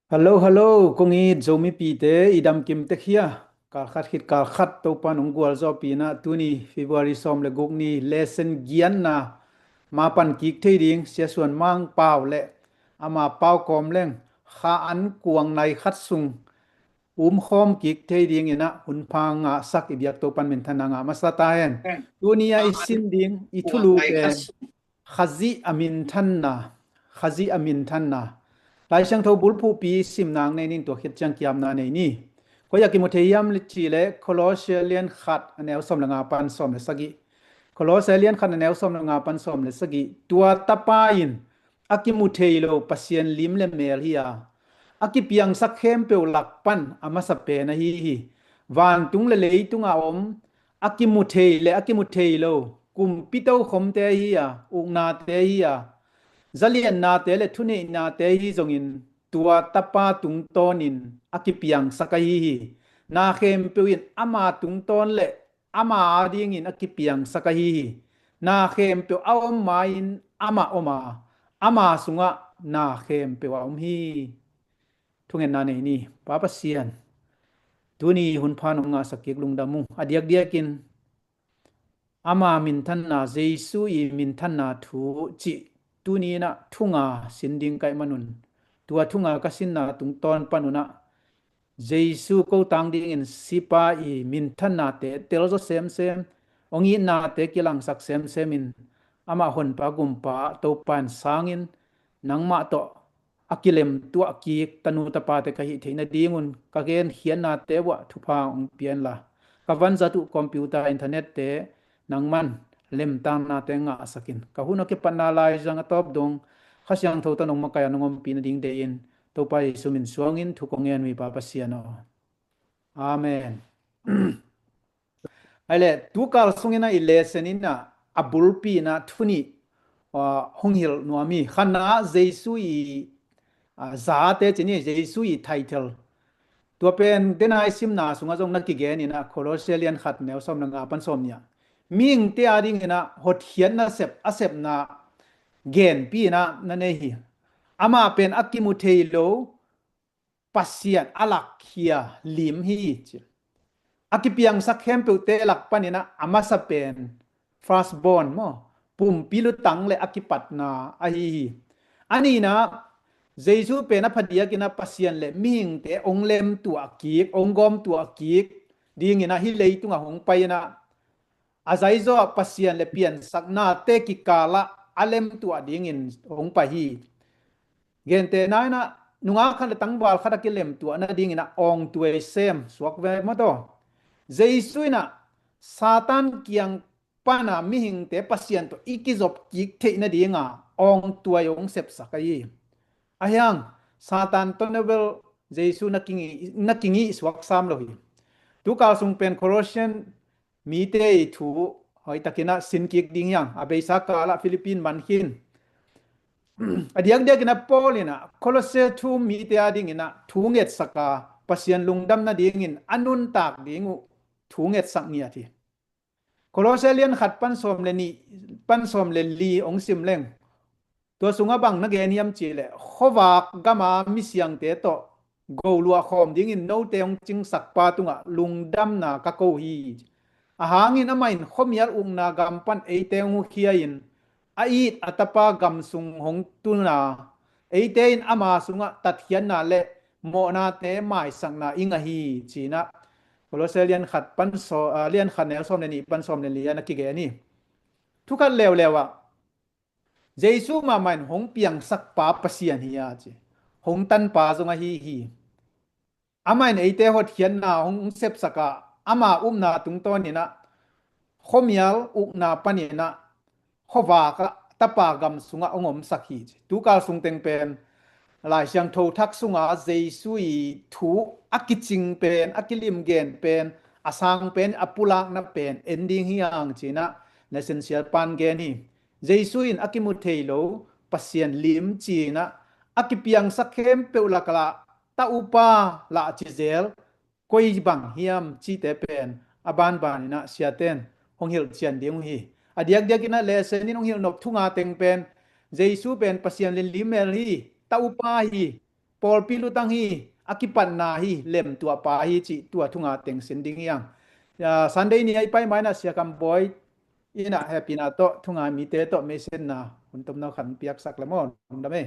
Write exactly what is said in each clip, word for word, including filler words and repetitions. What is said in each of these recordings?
Hello, hello, kong it Zomipite, i damkim tek hia? Kalkhat khit kalkhat Topan hong gualzawhpih in ah, tuni February sawm le guk ni lesson giatna ma pan kik thei ding Sia Suan Mang Pau le ama pau kawm leng kha an kuang nai khat sung umkhawm kik thei ding in ah hun pha ngahsak i biak Topan minthanna ngah masa ta hen. Tuni a i sin ding i thulu pen Khazih a minthanna, Khazih a minthanna. Lai Siangtho bulphuhpi simna nei ning, tua khit ciang kiamna nei ni. Koi a kimu thei hiam cih leh Kolose lian khat a neu sawm le nga pan sawm le sagih. Kolose lian khat a neu sawm le nga pan sawm le sagih. Tua Tapa in a kimu thei lo Pasian lim le mel hi a, a kipiangsak khempeuh lak pan a masa pen ahi hi. Vantung le leitung a om a kimu thei le a kimu thei lo kumpi tokhomte hi a, uknate hi a, zaliannate le thuneihnate hi zongin, tua Tapa tungtawnin a kipiangsak ahi hi. Na khempeuh in ama tungtawn le ama adingin a kipiangsak ahi hi. Na khempeuh a om ma-in amah om a, ama sungah na khempeuh a om hi. Thungetna nei ni. Pa Pasian, tuni hun pha nong ngahsak kik lungdam ung. A diakdiakin ama minthanna, Jesu i minthanna thu cih tuni in ah thunga sin ding ka hih manun, tua thunga ka sinna tungtawn panun ah Jesu ko tang dingin sipa i minthannate telzaw semsem, hong itnate kilangsak semsem in, amah honpa gumpa Topa in sangin, nangmah tawh a kilemtuah kik tanu tapate ka hih theih nadingun ka genkhiatnate uah thupha hong pia inla, ka vanzat uh computer, internet-te nangman lemtangnate ngahsak in, ka hun a kipatna laizang a tawp dong Kha Siangtho tawh nong makaih a nong ompih nading deih in, Topa Jesu min suangin thu kong ngen uh hi, Pa Pasian aw. Amen. Ahi leh, tukal sungin ah i lesson in ah a bulpi in ah thu nih, ah, hong hilh nuam hi. Khatna, Jesu i, ah, zate ci ni, Jesu i title. Tua pen dena i simna sungah zong na kigen in ah, Kolose lian khat neu sawm le nga pan sawm nih ah, mihingte adingin ah hotkhiatna sep, a sepna genpi in ah na nei hi. Amah pen a kimu thei lo Pasian a lakkhia lim hi ci. A kipiangsak khempeuhte lak panin ah a masa pen, firstborn maw, pumpi lutang le a kipatna ahi hi. A nihna, Jesu pen a phadiakin ah Pasian le mihingte hong lemtuah kik, hong gawmtuah kik dingin ah hih leitungah hong pai in ah, a zaizaw ah Pasian le piansaknate kikalah a lemtuah dingin hong pai hi. Gentehna in ah, nungak khat le tangval khat a kilemtuah nadingin ah awngtuai sem suak ve maw taw. Jesu in ah Satan kiang pan a mihingte Pasian tawh i kizop kik theih nadinga awngtuai hong sepsak ahi hi. Ahi hang, Satan tawh na bel Jesu na kingih, na kingih suak sam lo hi. Tukal sung pen Colossian mite i thu hoihtakin ah sin kik ding hi hang. A beisa kalah Philippi man khin. A diakdiakin ah Paul in ah Kolose thu mite adingin ah thu ngetsak a, Pasian lungdam nadingin a nuntak ding uh thu ngetsak ngiat hi. Kolose lian khat pan sawm le nih, pan sawm le li hong sim leng, tua sungah bang na gen hiam cih leh, khuavak gama misiangte tawh goluah khawm dingin note hong cingsak pa tungah lungdamna ka ko hi. A hangin amah in khuamial ukna gam pan eite hong hukhia in, a it a Tapa gam sung hong tun a, eite in ama sungah tatkhiatna le mawhnate maisakna i ngah hi ci-in ah Kolose lian khat pan saw-, ah, lian khat neu sawm le nih pan sawm le li ah na kigen hi. Thu khat leuleu ah, Jesu mahmah in hong piangsak pa Pasian hi a ci. Hong tan pa zong ahi hi. Amah in eite hotkhiatna hong sepsak a, ama upna tungtawnin ah khuamial ukna panin ah khuavak ah Tapa gam sungah hong omsak hi ci. Tukal sung teng pen Lai Siangtho thak sunga Jesu i thu a kicing pen, a kilimgen pen, a sang pen, a pulakna pen en ding hi hang ci-in ah na sinsial pan gen hi. Jesu in a kimu thei lo Pasian lim ci-in ah a kipiangsak khempeuh lakah ta upa lah ci zel koi bang hiam cihte pen a banban in ah siate in hong hilh cian ding uh hi. A diakdiakin ah lesson in hong hilh nop thu nga teng pen Jesu pen Pasian le lim mel hi, ta upa hi, pawlpi lutang hi, a kipatna hi, lemtuahpa hi cih tua thunga tengsin ding hi hang. Sunday ni a i pai ma in ah Sia Kam Bawi in ah hehpihna tawh thunga mite tawh meisenna hun tomno khat piaksak le maw, lungdam e.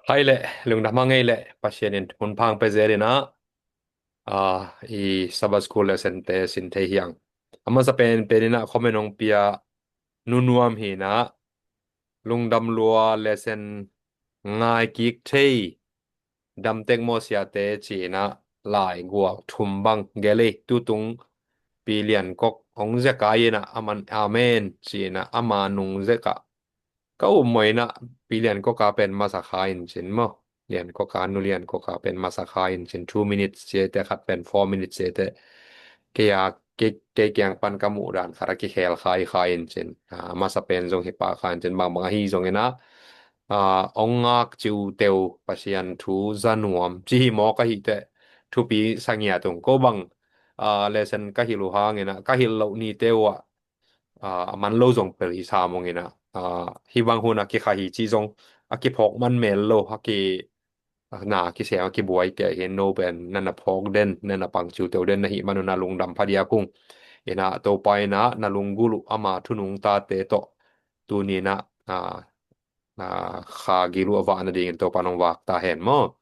Hai le, lungdam hang ei le, Pasian in hun pha pia zel in ah, i Sabbath School lesson te sin thei hi hang. A masa penpen in ah comment hong pia Nu Nuam hi in ah, lungdam lua, lesson ngai kik thei, dam tek maw siate ci in ah, lai gual thum bang gel ei. Tutung Pi Lian Kok hong zek a in ah, aman amen ci in ah, ama nung zek ah ka um maw in ah, Pi Lian Kok a pen masa kha in cin maw, Lian Kok a, Nu Lian Kok a pen masa kha in cin, two minutes ci ei teh, khat pen four minutes ci ei teh, kei a, kei, kei kiang pan ka muh dan khat a kikhel kha hi kha in cin. A masa pen zong hi pah kha in cin, bangbang ahi zong in ah, a, hong ngak ciuteu, Pasian thu za nuam ci hi maw, ka hih teh thupi sa ngiat ung. Ko bang, a, lesson ka hilh uh hang in ah, ka hilh loh nite uh ah, a, a man lo zong pel hi sam ung in ah, a, hih bang hun a kikha hi ci zong a kiphawk man mel lo, a ki, a, na kisem a kibuai kei hi. No pen na na phawk den, na na pang ciuteu den na hih man un ah lungdam phadiak ung. In ah Topa in ah na lunggulh uh ama thu nungtate tawh tuni in ah, a, a, kha gil uh a vak nadingin Topa in hong vak ta hen maw.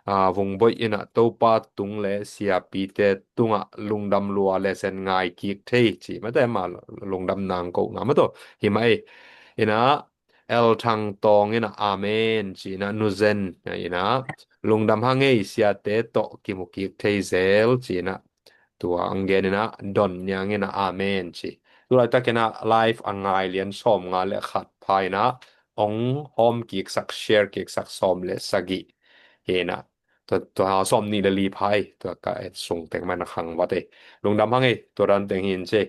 A, Vung Boih in ah Topa tung le siapite tungah lungdam lua, lesson ngai kik thei ci mah teh, ama lungdam nang ko nga mah tawh hi mah ei. In ah El Thang Tawng in ah amen ci in ah, Nu Zen in ah lungdam hang ei, siate tawh kimu kik thei zel ci in ah, tua hong gen in ah, Don Niang in ah amen ci. Tu laitak in ah live a ngai lian sawmnga le khat pha in ah hong hawm kiksak, share kiksak sawm le sagih hi in ah, tua, tua sawmnih le li pha ei, tua ka et sung teng mah in ah khang vat ei. Lungdam hang ei, tua dan teng hi in ci.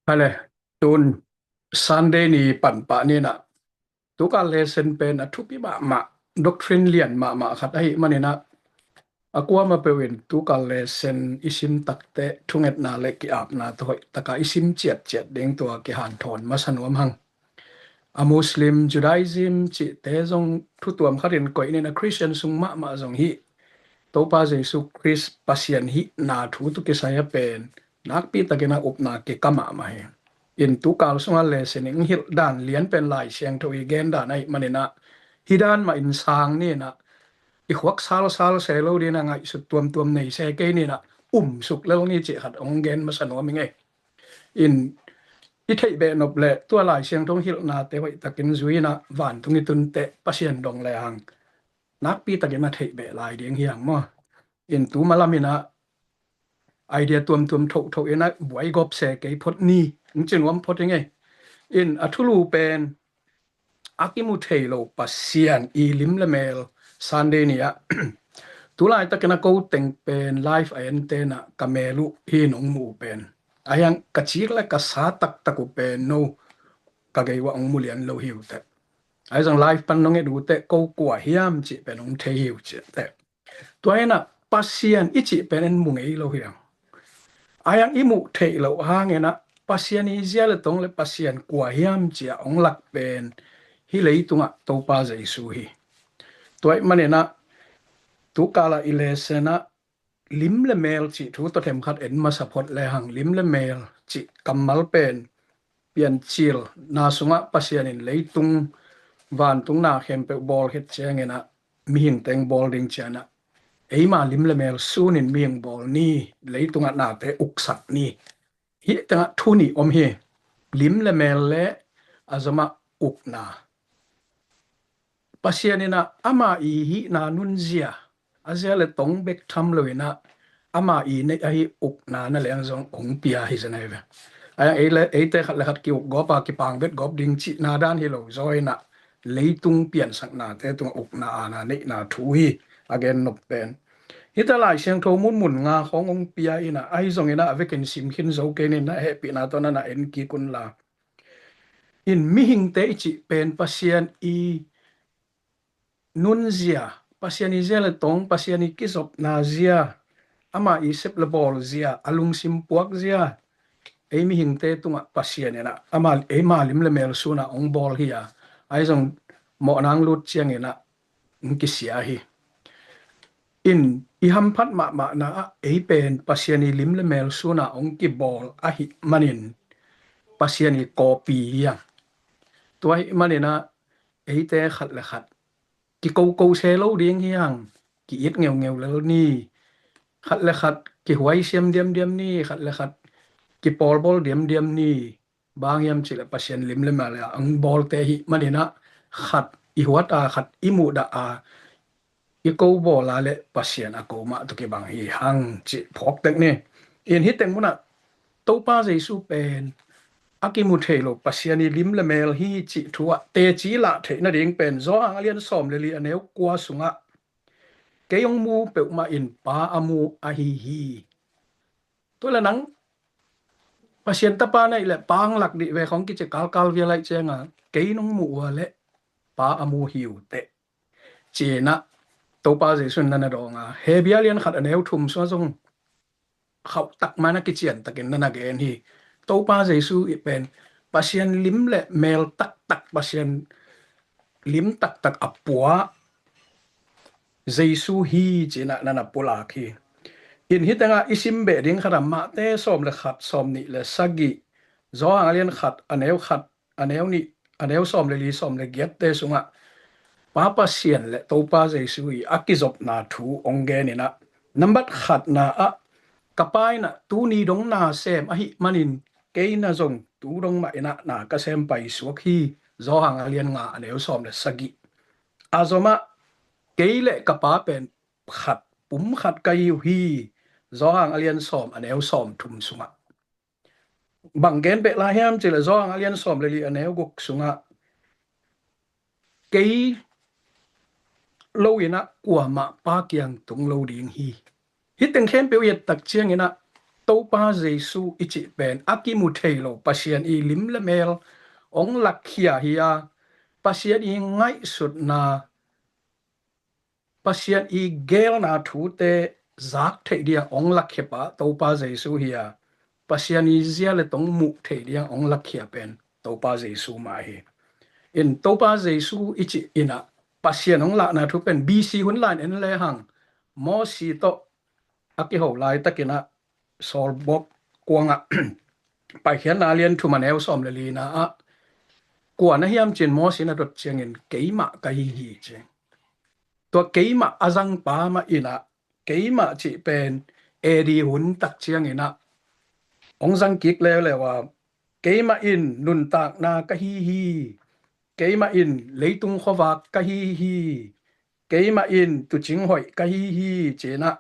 Hai le, tun Sunday ni pan pah ni in ah, tukal lesson pen a thupi mahmah, doctrine lian mahmah khat ahih man in ah, a kuamah peuh in tukal lesson i sim tak teh thungetna le ki-apna tawh hoih tak a i sim ciatciat ding tua kihanthawn masa nuam hang. A Muslim, Judaism cihte zong thu tuam khat in koih ni in ah, Christian sung mahmah zong hih Topa Jesu Khrist Pasian hihna thu tawh kisai a pen nakpi tak in ah upna kikam mahmah hi. In tukal sung a lesson i hong hilh dan lian pen Lai Siangtho i gen dan ahih man in ah, hih dan mah in sang ni in ah, i khuak salsal se lo ding in ah, ngaihsut tuamtuam nei se kei ni in ah, um suk lel ni cih khat hong gen masa nuam ing ei. In i theih beh nop leh tua Lai Siangtho hong hilhnate hoih takin zui in ah, vantung i tun teh Pasian dong le hang nakpi tak in ah theih beh lai ding hi hang maw. In tu ma lam in ah idea tuamtuam thotho in ah buai gawp se kei phot ni, hong ci nuam phot ing ei. In a thulu pen a kimu thei lo Pasian i lim le mel Sunday ni ah, tu laitak in ah ko teng pen live a ente in ah ka mel uh hi in hong mu uh pen, ahi hang ka cik le ka sa taktak uh pen no ka gei uah hong mu lian lo hi uh teh. Ahi zong live pan nong et uh teh ko kua hiam cih pen hong thei hi uh cih teh. Tua in ah Pasian i cih pen en mu ngei lo hi hang. Ahi hang i muh theih loh hang in ah Pasian i zia le tong le Pasian kua hiam cih a hong lak pen hih leitungah Topa Jesu hi. Tua ahih man in ah tukal a i lesson ah lim le mel cih thu tawh themkhat en masa phot le hang. Lim le mel cih kammal pen Piancilna sungah Pasian in leitung, vantung na khempeuh bawl khit ciangin ah mihing teng bawl ding ci-in ah, eima lim le mel sun in mihing bawl ni, leitungah nate uksak ni. Hih tengah thu nih om hi. Lim le mel le a zomah ukna. Pasian in ah ama i hihna nunzia, a zia le tong bek tham lo in ah, ama i neih ahi ukna na leng zong hong pia hi zen ahi ve. Ahi hang ei le, eite khat le khat ki-uk gawp a, kipang vet gawp ding cihna dan hi lo zaw in ah, leitung piansaknate tungah ukna aana neihna thu hi, a gen nop pen. Hita Lai Siangtho mun mun nga khawng hong pia in ah, ahi zongin ah a vekin sim khin zo kei ning, na hehpihna tawh na na en kik un la. In mihingte i cih pen Pasian i nunzia, Pasian i zia le tong, Pasian i kizopna zia, ama i sep le bawl zia, a lungsim puak zia, ei mihingte tungah Pasian in ah ama, eima lim le mel sun ah hong bawl hi a. Ahi zong mawhna hong lut ciangin ah hong kisia hi. In i hamphat mahmahna ah ei pen Pasian i lim le mel suna hong kibawl ahih manin Pasian i kawpi hi hang. Tua ahih manin ah eite khat le khat kikoko se lo ding hi hang, ki-it ngeungeu lel ni, khat le khat kihuai siam diamdiam ni, khat le khat kipawlbawl diamdiam ni. Bang hiam cih leh Pasian lim le mel a hong bawlte ahih manin ah khat i huat a, khat i muhdah a, i ko bawl a leh Pasian a ko mah tawh kibang hi hang cih phawk tek ni. In hih teng mun ah Topa Jesu pen a kimu thei lo Pasian i lim le mel hi cih thu ah teci lah theih nading pen Johan a lian sawm le li a neu kua sungah kei hong mu peuhmah in Pa a mu ahi hi. Tua leh nang Pasian tapa na hih leh Pa hong lak dih ve khong kici kalkal vial ahih ciangin kei nong muh uh a leh Pa a mu hi uh teh, ci-in ah Topa Jesu in na na dawng a, Hebru a lian khat a neu thum sungah zong khauh tak mah na kician takin na na gen hi. Topa Jesu i pen Pasian lim le mel taktak, Pasian lim taktak a pua Jesu hi ci-in ah na na pulak hi. In hih tengah i sim beh ding khat a Mate sawm le khat, sawm nih le sagih, Johan a lian khat a neu khat, a neu nih, a neu sawm le li, sawm le giatte sungah Pa Pasian le Topa Jesu i a kizopna thu hong gen in ah, nambat khatna ah, ka Pa in ah tuni dong na sem ahih manin kei na zong tu dong mah in ah na ka sem paisuak hi, Johan a lian nga a neu sawm le sagih. A zomah kei le ka Pa pen khat, pum khat ka hi uh hi, Johan a lian sawm a neu sawm thum sungah. Bang gen beh lai hiam cih leh Johan a lian sawm le li a neu guk sungah kei lo in ah kuamah Pa kiang tung lo ding hi. Hih teng khempeuh i et tak ciangin ah Topa Jesu i cih pen a kimu thei lo Pasian i lim le mel hong lakkhia hi a, Pasian i ngaihsutna, Pasian i geelna thute zak theih ding a hong lakkhia pa Topa Jesu hi a, Pasian i zia le tong muh theih ding a hong lakkhia pen Topa Jesu mah hi. In Topa Jesu i cih in ah Pasian hong lahna thu pen B C hun lai-in en lehang, Mosi tawh a kiho laitakin ah sawlbok kuangah Paikhiatna a lian thum a neu sawm le lina ah, kua na hiam ci-in Mosi in a dot ciangin keimah ka hi hi ci. Tua keimah a zangpa mah in ah, keimah cih pen A D hun tak ciangin ah hong zang kik leuleu a, keimah in nuntakna ka hi hi, keimah in leitung khuavak ka hi hi, keimah in tuucing hoih ka hi hi ci-in ah,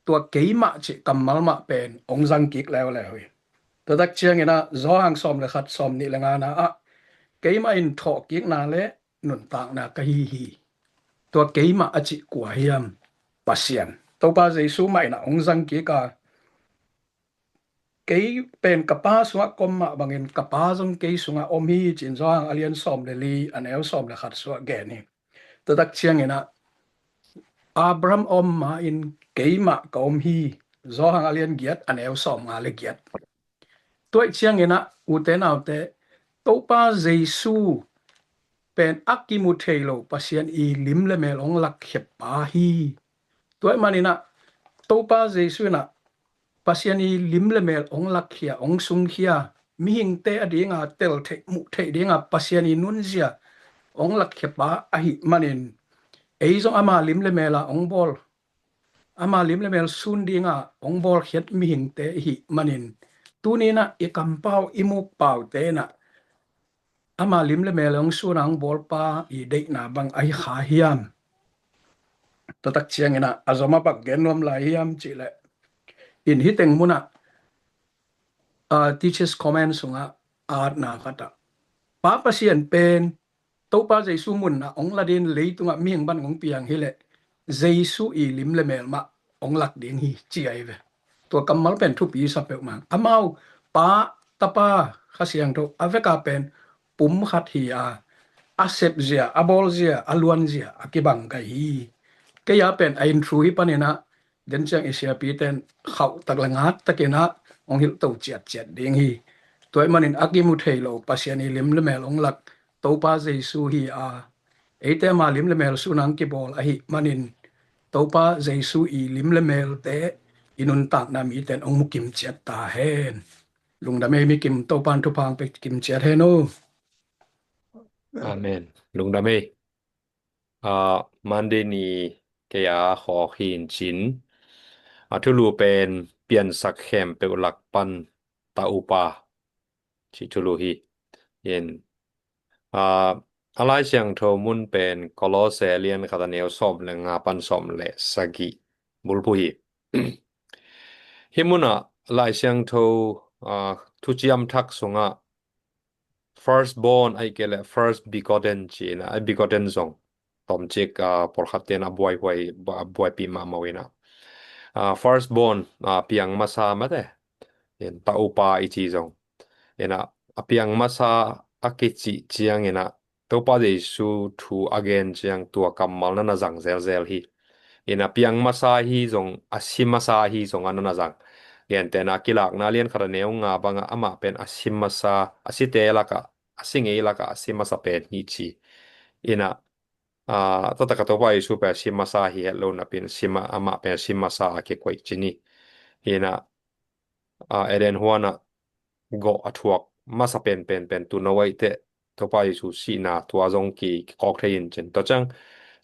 tua keimah cih kammal mah pen hong zang kik leuleu hi. Tua tak ciangin ah Johan sawm le khat, sawm nih le ngana ah, keimah in thawhkikna le nuntakna ka hi hi. Tua keimah a cih kua hiam? Pasian. Topa Jesu mah in ah hong zang kik a, kei pen ka Pa sungah ka om mah bangin ka Pa zong kei sungah om hi ci-in Johan a lian sawm le li a neu sawm le khat sungah gen hi. Tua tak ciangin ah Abraham a om ma-in keimah ka om hi, Johan a lian giat a neu sawm nga le giat. Tua ciangin ah ute naute, Topa Jesu pen a kimu thei lo Pasian i lim le mel hong lakkhia pa hi. Tua manin ah Topa Jesu in ah Pasian i lim le mel hong lakkhia, hong sungkhia, mihingte a dinga tel theih, muh theih dinga Pasian i nunzia hong lakkhia pa ahih manin, ei zong ama lim le mel a hong bawl, ama lim le mel sun dinga hong bawlkhiat mihingte i hih manin, tuni-in ah i kampau, i mukpaute in ah ama lim le mel hong suna hong bawlpa i deihna bang ahi kha hiam? Tua tak ciangin ah a zom a bang gen nuam lai hiam cih leh, in hih teng mun ah, ah, Teacher's Comment sungah a atna khat ah, Pa Pasian pen Topa Jesu mun ah hong la ding, leitungah mihing bang hong piang hi leh Jesu i lim le mel mah hong lak ding hi, ci ahi ve. Tua kammal pen thupi sa peuhmah. Amau Pa, Tapa, Kha Siangtho a vek a pen pum khat hi a, a sepzia, a bawlzia, a luanzia a kibang kei hi. Kei a pen a inthu hi panin ah, den ciang i siapite'n khauh tak le ngat takin ah hong hilh to ciatciat ding hi. Tua ahih manin a kimu thei lo Pasian i lim le mel hong lak Topa Jesu hi a, Eite ama lim le mel suna hong kibawl ahih manin Topa Jesu i lim le melte i nuntakna mite in hong mu kimciat ta hen. Lungdam ei mi kim, Topa in thupha hong pia kimciat hen aw. Amen. Lungdam ei. Ah, Monday ni kei a khawk hi in cin, a thulu pen piansak khempeuh lak pan ta upa cih thulu hi. In, ah, a Lai Siangtho mun pen Kolose lian khat a neu sawm le nga pan sawm le sagih bulphuh hi. Hih munah Lai Siangtho, ah, thuciam thak sungah first born, ahih kei leh first begotten ci-in ah, a begotten zong tomcik, ah, pawlkhat ten a buaihuai, a buaipi mahmah uh in ah, ah, first born, ah, piang masa mate, in ta upa i ci zong in ah, a piang masa a kicih ciangin ah Topa Jesu thu a gen ciang tua kammal na na zang zelzel hi. In a piang masa hi zong, a si masa hi zong a na na zang. Gentehna Kilakna lian khat a neu nga bangah amah pen a si masa, a site lakah, a si ngei lakah a si masa pen hi ci. In a, ah, taktak a Topa Jesu pen a si masa hi het lo napi in, si ma-, amah pen a si masa a kikoih ci ni. In a, ah, Eden huanah gawh a thuak masa pen, pen, pen tuuno ahih teh Topa Jesu sihna tua zong ki, kikawk thei in cin. Tua ciang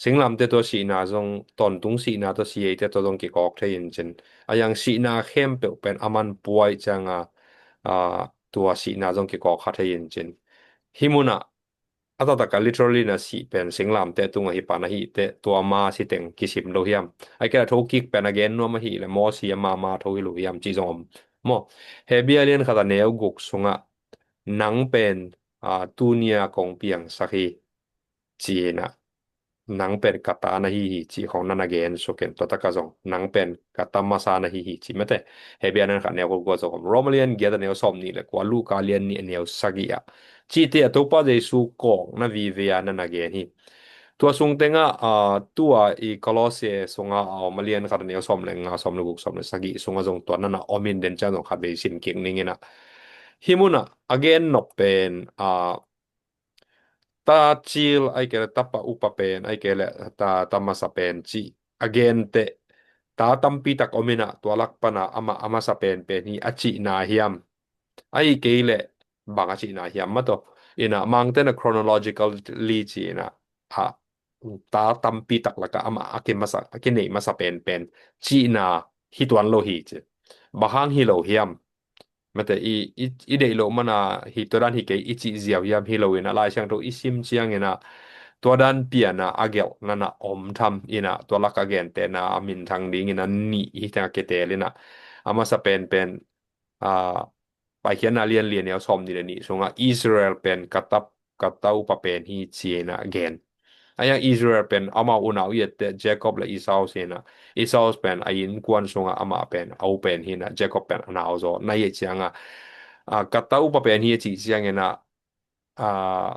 singlamteh tua sihna zong, tawntung sihna tua si ahih teh tua zong kikawk thei in cin. A hiang sihna khempeuh pen a man pua ahih cianga, ah, tua sihna zong kikawk kha thei in cin. Hih munah a taktak a literally na sih pen singlamteh tungah hi pan ahih teh tua ma si teng kisim lo hiam? Ahih kei leh a thokik pen a gen nuam ahih leh Mosi ama ma tho hi lo hiam cih zong om maw? Hebru lian khat a neu guk sungah nang pen, ah, tuni-a kong piangsak hi ci-in ah, nang pen ka ta na hi hi cih khong na na gen suk in, tua takah zong nang pen ka ta masa na hi hi ci mate. Hebru lian khat neu kua zong om. Roma lian giat a neu sawm nih le kua, Luka lian nih a neu sagih ah, cihte a Topa Jesu kawkna vive a na na gen hi. Tua sung tengah, ah, tua i Kolose sungah a om a lian khat a neu sawm le nga, sawm le guk, sawm le sagih sungah zong tua na na om in, den ciang zong khatvei sin kik ning in ah. Hih munah a gen nop pen, ah, ta cil ahih kei leh tapa upa pen, ahih kei leh ta, ta masa pen cih a gen teh, ta tampi tak om in ah, tua lak pan a amah a masa pen pen hi a cihna hiam? Ahih kei leh bang a cihna hiam maw? Tua in ah Mangte'n a chronologically ci-in ah, a ta tampi tak lakah amah a kimasa, a kinei masa pen pen cihna hi tuan lo hi ci. Bang hang hi lo hiam? Mate, i, i, i deih loh mana hi, tua dan hi kei i cih ziau hiam? Hi lo in ah, Lai Siangtho i sim ciangin ah tua dan pian a a gelhna na om tham in ah, tua lak a gentehna a minthang dingin a nih hi teng a kitel in ah, a masa pen pen, ah, Paikhiatna lian li a neu sawm nih le nih sungah Israel pen ka ta, ka ta upa pen hi ci-in ah gen. A hiang Israel pen amau unau i et teh Jacob le Esau si-in ah, Esau pen a innkuan sungah amah pen a u pen hi-in ah, Jacob pen a nau zaw na hi ciangah, ah, ka ta upa pen hi a cih ciangin ah, ah,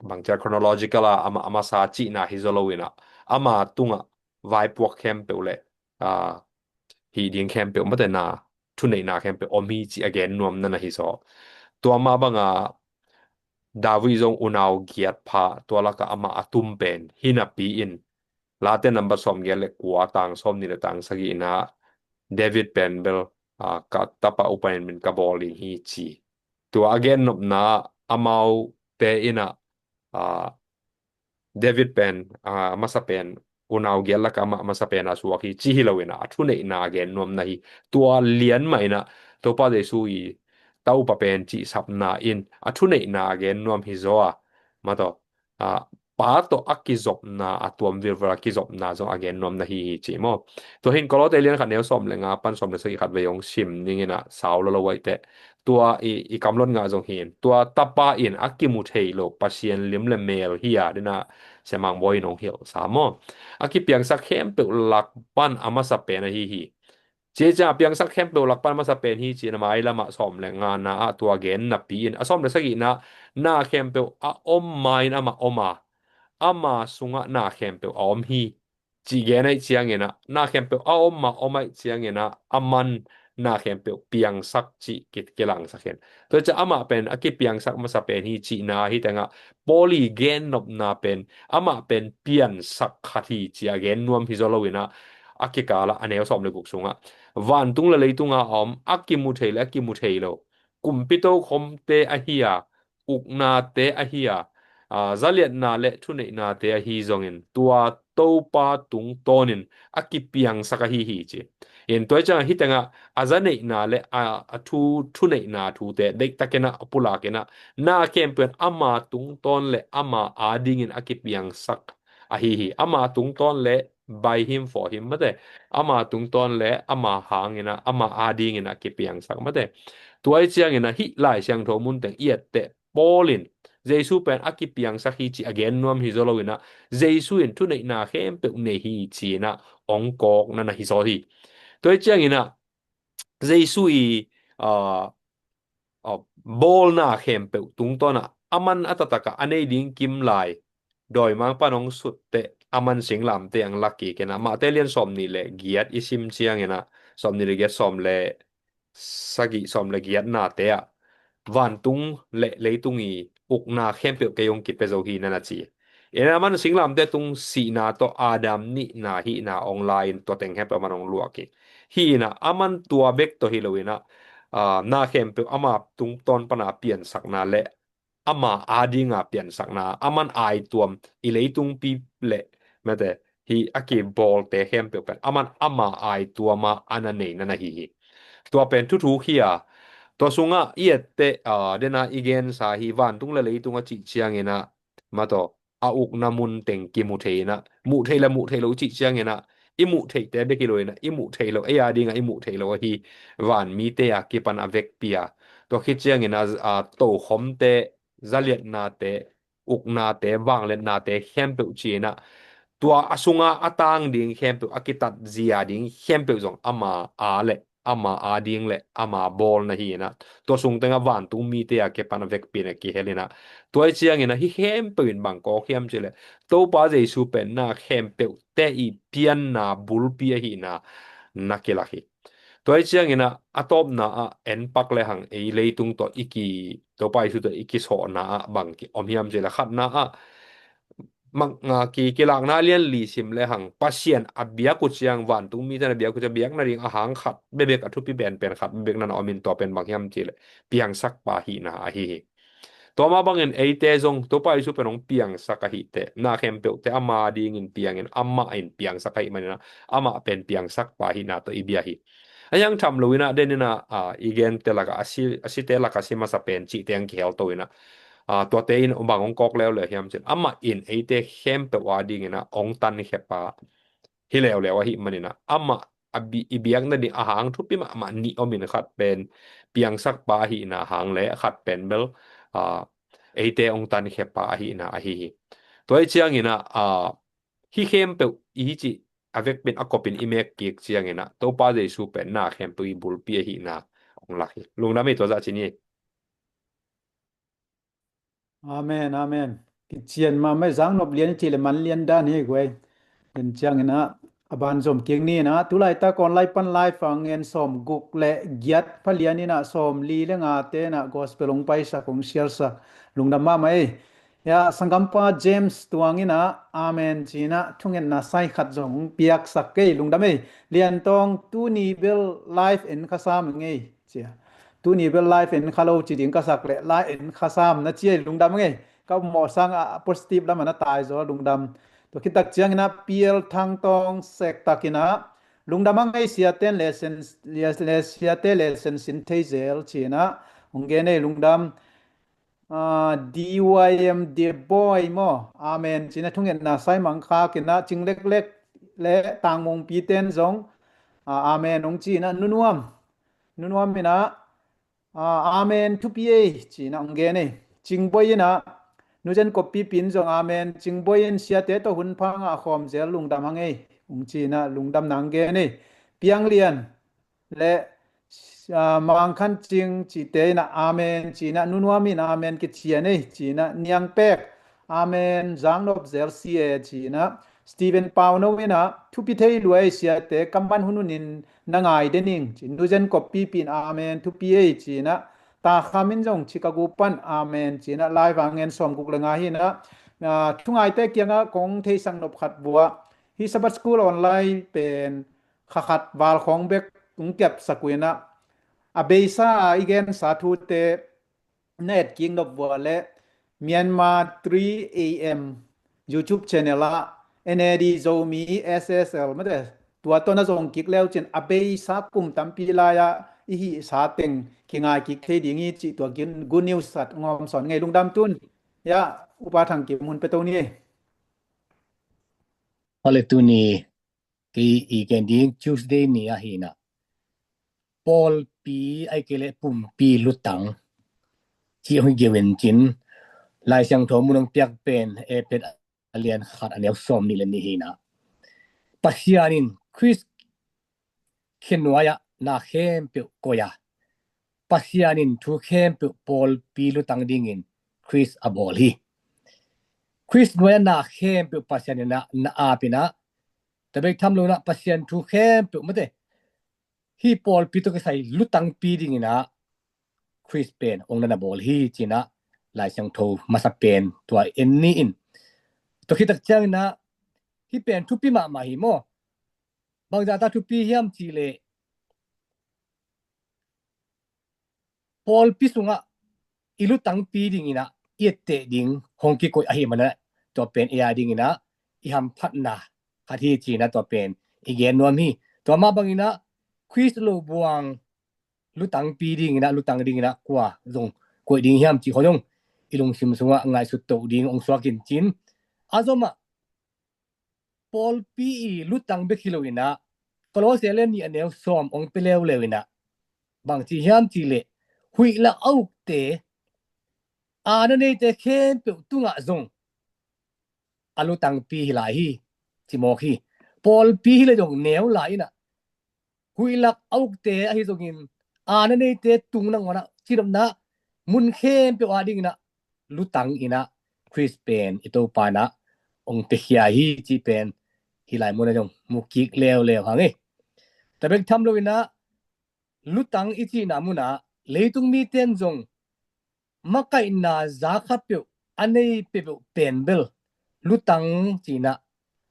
bangci a chronological a amah a masa cihna hi zaw lo in ah, ama tungah vaipuak khempeuh le, ah, hih ding khempeuh, mate, na, thuneihna khempeuh om hi cih a gen nuam na na hi zaw. Tua mah banga David zong unau giat pha, tua lakah amah a tum pen hi napi in, Late number sawm giat le kua, tang sawm nih le tang sagih in ah, David pen bel, ah, ka tapa upa in min ka bawl ding hi ci. Tua a gen nopna, amaute in ah, ah, David pen, ah, masa pen, unau giat lakah amah masa pen a suak hi ci hi lo in ah, a thuneihna a gen nuam na hi. Tua lian mah in ah, Topa Jesu i ta upa pen cih sapna in a thuneihna a gen nuam hi zaw a, mate, ah, Pa tawh a kizopna, a tuam vilvel a kizopna zong a gen nuam na hi hi ci maw? Tua hi in Kolose lian khat neu sawm le nga pan sawm le sagih khatvei hong sim ning in ah, sau lo lo ahih teh. Tua i, i kamlot ngah zong hi in, tua tapa in a kimu thei lo Pasian lim le mel hi a, den a Sia Mang Bawi in hong hilh sa maw? A kipiangsak khempeuh lak pan a masa pen ahi hi. Ci ciang a piangsak khempeuh lak pan a masa pen hi ci-in a mailamah sawm le ngana ah tua gen napi in, a sawm le sagihna, na khempeuh a om ma-in amah om a, ama sungah na khempeuh a om hi, cih gen ahih ciangin ah, na khempeuh a om ma om ahih ciangin ah, a man na khempeuh piangsak cih ki- kilangsak hen. Tua ciang amah pen a kipiangsak masa pen hi cihna hi tengah Paul i gennopna pen amah pen piansak khat hi ci a gen nuam hi zaw loinah a kikalah a neu sawm le guk sungah vantung le leitunga a om a kimu thei le a kimu thei lo kumpi tokhomte ahi a uknate ahi a, a, zaliatna le thuneihnate ahi zongin tua Topa tungtawnin a kipiangsak ahi hi ci. In tua ciangah hi tengah a zaneihna le a, a thu thuneihna thute deihtakinah a pulakinah na khempeuh in ama tungtawn le ama adingin a kipiangsak ahi hi. Ama tungtawn le by him for him mate. Ama tungtawn le ama hanginah ama adinginah a kipiangsak mate. Tua i cianginah hih Lai Siangtho munteng i etteh Paul in Jesu pen a kipiangsak hi ci a gen nuam hi zaw loinah Jesu in thuneihna khempeuh nei hi ci-inah ong kawk nana hi zaw hi. Tua i cianginah Jesu i, ah, ah, bawlna khempeuh tungtawnah aman a taktakah a nei ding kim lai dawimang pan ong sutteh aman singlamteh ang lak kikinah Mate lian sawm nih le giat i sim cianginah sawm nih le giat sawm le sagih sawm le giatnate ah vantung le leitung i ukna khempeuh kei ong kipia zo hi nana ci. Ina aman singlamteh tung sihna tawh Adam nihna hihna ong la-in tua teng khempeuh aman ong luak hi. Hihna aman tua bek tawh hi loinah, ah, na khempeuh ama tungtawn pana piansakna le ama adinga piansakna aman aituam i leitungpi le mate hi a kibawlte khempeuh pen aman ama aituama ana nei nana hi hi. Tua pen thuthuk hi a tua sungah i etteh, ah, dena i gensa hi vantung le leitung a cih cianginah mataw a ukna mun teng kimu thei inah muh theih le muh theih lo cih cianginah i muh theihte bek hi lo inah i muh theih lo ei adingah i muh theih lo ahi vanmite a kipan a vekpi a tua khit cianginah, ah, tokhomte zaliatnate uknate vangliatnate khempeuh ci-inah tua a sunga a tang ding khempeuh a kitatzia ding khempeuh zong ama a le ama ading le ama bawlna hi inah tua sung tengah vantung mite a kipan a vekpi inah kihel inah tua i cianginah hih khempeuh in bang kawk hiam cileh Topa Jesu pen na khempeuhte i pianna bulpi ahihna na kilak hi. Tua i cianginah a tawpna ah en pak le hang ei leitung tawh i ki Topa Jesu tawh i kisawhna ah bang ki om hiam cileh khatna ah mang, ah, ki, kilakna lian li sim le hang Pasian a biak uh ciang vantung mite na biak uh ciang biak nading a hang khat bebek a thupi penpen khat bebek nana om in tua pen bang hiam cileh piangsak pa hihna ahi hi. Tua mah bangin eite zong Topa Jesu pen hong piangsak ahihteh na khempeuhte ama dingin piangin amah in piangsak ahih maninah amah pen piangsak pa hihna tawh i bia hi. A hiang tham loinah deninah, ah, i gente lakah a si a site lakah si masa pen cihte ang kihel to inah, ah, tuate in bang hong kawk leuleu hiam cin amah in eite khempeuh a dinginah hong tankhia pa hi leuleu ahih maninah amah a bi, i biak nading a hang thupi mahmah nih om in khat pen piangsak pa ahihna hang le khat pen bel, ah, eite hong tankhia pa ahihna ahi hi. Tua i cianginah, ah, hih khempeuh i hi cih a vekpin a kopin i mek kik cianginah Topa Jesu pen na khempeuh i bulpi ahihna hong lak hi. Lungdam hi tua zah cin hi. Amen, amen. Kician mahmah i zang nop lian i cih le man lian dan hi guai. Den cianginah a ban zom kik ni inah tulaitak online pan live a ngen sawm guk le giat pha lian inah sawm li le ngate inah gospel hong paisak hong siarsak lungdam mahmah ei. Ya sanggampa James Tuang inah amen ci-inah thungetna sai khat zong hong piaksak kei lungdam ei. Liantawng tuni bel live en kha sam ing ei cia. Tuni bel live en kha lo ci ding ka sak le live en kha sam na cia lungdam ing ei. Ka mawh sang a positive lam a na tai zaw lungdam. Tua khitak cianginah P L Thang Tawng sektakinah lungdam a ngei siaten le sen le siate le sen sin thei zel ci-inah hong gen ei lungdam. Ah, D Y M D boy maw amen ci-inah thungetna sai mangkhakinah Cing Leklek le Tang Mungpi ten zong, ah, amen hong ci-inah Nunuam Nunuam inah, ah, amen thupi ei ci-inah hong gen ei. Cing Boy inah Nuzen Koppi pin zong amen. Cing Boy in siate tawh hun pha ngah khawm zel lungdam hang ei hong ci-inah lungdamna hong gen ei. Piang Lian le, ah, Mang Khan Cing cihte inah amen ci-inah Nunuam in amen kician ei ci-inah Niang Pek amen zang nop zel si e ci-inah Stephen Pauno in ah, thupi thei lua ei siate, ka man hun hunin na ngai den ing ci. Nu Zen Kop Pipi in amen, thupi ei ci-in ah, Ta Kham in zong Chicago pan amen ci-in ah, live a ngen sawmguk le nga hi-in ah, ah, thungaite kiangah kong theisak nop khat vua, hih Sabbath School online pen kha khat val khawng bek hong kiapsak uh in ah, a beisa a i gensa thute na etkik nop vua le Myanmar three A M YouTube channel ah N A D Zomi S S L mate, tua tawh na zong kik leu cin a beisa kum tampi lai-ah i hihsa teng kingai kik thei ding hi cih tua good news khat hong hawmsawn ing ei. Lungdam tun. Ya, Upa Thang Kim, hun pia to ni. Hale, tuni kei i gen ding Tuesday ni ahi-in ah, pawlpi ahih kei leh pumpi lutang cih hong hi geu in cin, Lai Siangtho mun hong piak pen Efesa a lian khat a neu sawmnih le nih hi-in ah, Pasian in Khrist khe nuai-ah na khempeuh koih a, Pasian in thu khempeuh pawlpi lutang dingin Khrist a bawl hi. Khrist nuai-ah na khempeuh Pasian in ah na ap in ah, tua bek tham lo-in ah Pasian thu khempeuh mate, hih pawlpi tawh kisai lutangpi dingin ah Khrist pen hong na na bawl hi ci-in ah Lai Siangtho masa pen tua en ni in. Tua khit tak ciangin ah hih pen thupi mahmah hi maw. Bangzah ta thupi hiam cih leh pawlpi sungah i lutangpi dingin ah i etteh ding hong kikoih ahih manin ah, tua pen ei a dingin ah i hamphatna khat hi ci-in ah tua pen i gen nuam hi. Tua mah bangin ah Khrist lo buang lutangpi dingin ah, lutang dingin ah kua zong koih ding hiam cih khawng zong i lungsim sungah ngaihsut to ding hong suak in cin, a zomah pawlpi i lutang bek hi lo-in ah, Kolose a lian nih a neu sawm hong pia leuleu in ah, bangci hiam cih leh huih lak a ukte, aana neite khempeuh tungah zong a lutangpi hi lai hi, ci mawk hi. Pawlpi hi leh zong neu lai in ah, huih lak a ukte ahi zongin, aana neite tung nangawn ah, cidamna mun khempeuh a dingin ah lutang in ah Khrist pen i Topa in ah hong piakhia hi cih pen hih lai munah zong mu kik leuleu hang e. Tua bek tham lo-in ah lutang i cihna munah leitung mite in zong makaihna za khat peuh a nei peuhpeuh pen bel lutang ci-in ah,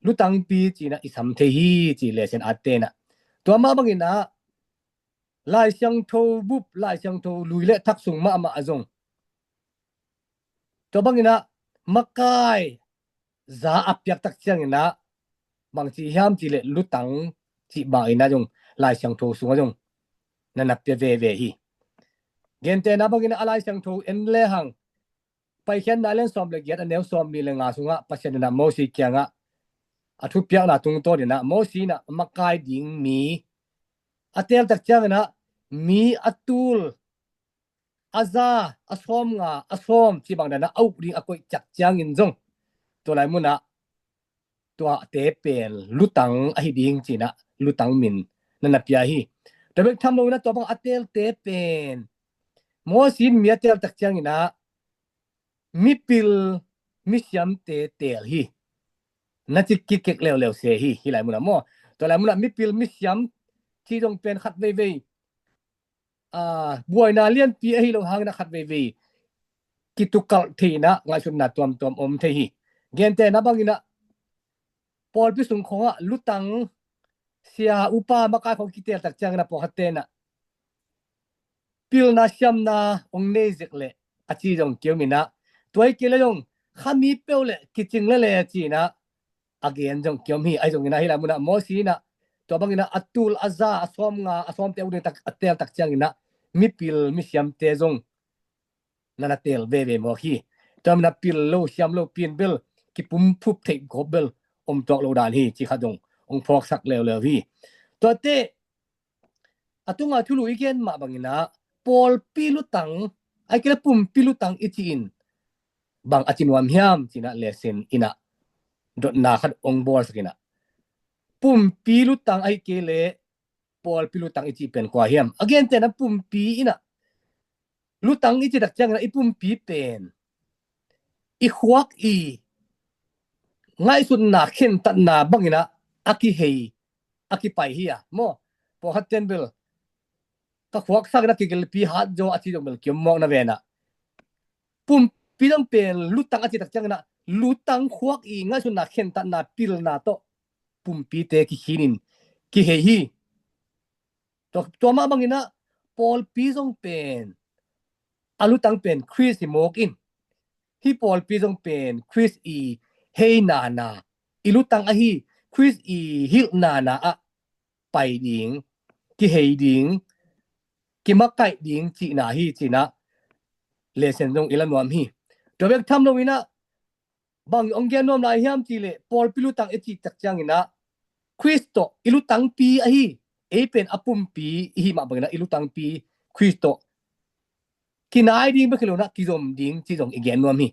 lutangpi ci-in ah i sam thei hi ci lesson a ten ah. Tua mah bangin ah Lai Siangtho bup, Lai Siangtho lui le thak sung mahmah a zong tua bangin ah makai za a piak tak ciangin ah bangci hiam cih leh lutang cih bangin ah zong Lai Siangtho sungah zong na na pia veve hi. Gentehna bangin ah a Lai Siangtho en lehang Paikhiatna a lian sawm le giat a neu sawmnih le nga sungah Pasian in ah Mosi kiangah a thupiakna tungtawn in ah Mosi in ah makai ding mi a teel tak ciangin ah mi a tul a za, a sawmnga, a sawm cih bang dan ah a uk ding a koih tak ciangin zong tua lai munah tuate pen lutang ahi ding ci-in ah lutang min na na pia hi. Tua bek tham lo-in ah tua bang a teelte pen Mosi in mi a teel tak ciangin ah mipil misiamte teel hi. Na ci kikek leuleu se hi, hih lai munah maw. Tua lai munah mipil misiam cih zong pen khat veivei, ah, buaina lianpi ahi lo hangin ah khat veivei kitukalh thei in ah ngaihsutna tuamtuam om thei hi. Gentehna bangin ah pawlpi sung khawngah lutang, sia, upa, makai khawng kiteel tak ciangin ah pawlkhatte in ah pilna siamna hong nei zek leh a ci zong kiom in ah, tua hi kei leh zong khami peuh leh kicing lel e ci-in ah a gen zong kiom hi. Ahi zongin ah hih lai munah Mosi in ah tua bangin ah a tul a za, a sawmnga, a sawmte a uk ding tak, a teel tak ciangin ah mipil misiamte zong na na teel veve mawk hi. Tua manin ah pil lo, siam lo pi-in bel kipumphup theih gawp bel om tuak lo dan hi cih khat zong hong phawksak leuleu hi. Tuate a tunga thulu i gen mah bangin ah pawlpi lutang, ahih kei leh pumpi lutang i cih in bang a ci nuam hiam ci-in ah lesson in ah dotna khat hong bawlsak in ah, pumpi lutang ahih kei leh pawlpi lutang i cih pen kua hiam? A gentehna pumpi in ah lutang i cih tak ciangin ah i pumpi pen i khuak i ngaihsutna khentatna bangin ah a kihei, a kipai hi a maw. Pawlkhat ten bel ka khuak sakin a kigelpi hat zaw a ci zong bel kiom mawk na ven ah. Pumpi zong pen lutang a ci tak ciangin ah lutang khuak i ngaihsutna khentatna pilna tawh pumpite kikhinin kihei hi. Tua, tua mah bangin ah pawlpi zong pen a lutang pen Khrist hi mawk in, hih pawlpi zong pen Khrist i heinana, i lutang ahi Khrist i hilhnana ah pai ding, kihei ding, kimakaih ding cihna hi cihna lesson zong i la nuam hi. Tua bek tham loin ah bang ong gen nuam lai hiam cih leh pawlpi lutang i cih tak ciangin ah Khrist tawh i lutangpi ahi, ei pen a pumpi i hih mah bangin ah i lutangpi Khrist tawh kinai ding bek hi lo in ah kizom ding cih zong i gen nuam hi.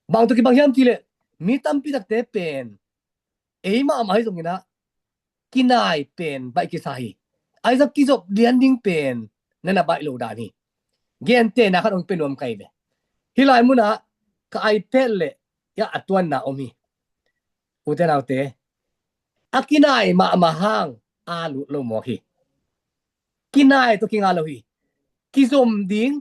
Bang tawh kibang hiam cih leh mi tampi takte pen ei mahmah hi zongin ah kinai pen baih kisa hi. Ahi zong kizop lian ding pen na na baih lo dan hi. Gentehna khat ong pia nuam ka hi ve. Hih lai munah ka iPad le a tuanna om hi. Ute naute, a kinai mahmah hang a lut lo mawk hi. Kinai tawh kinga lo hi. Kizom ding,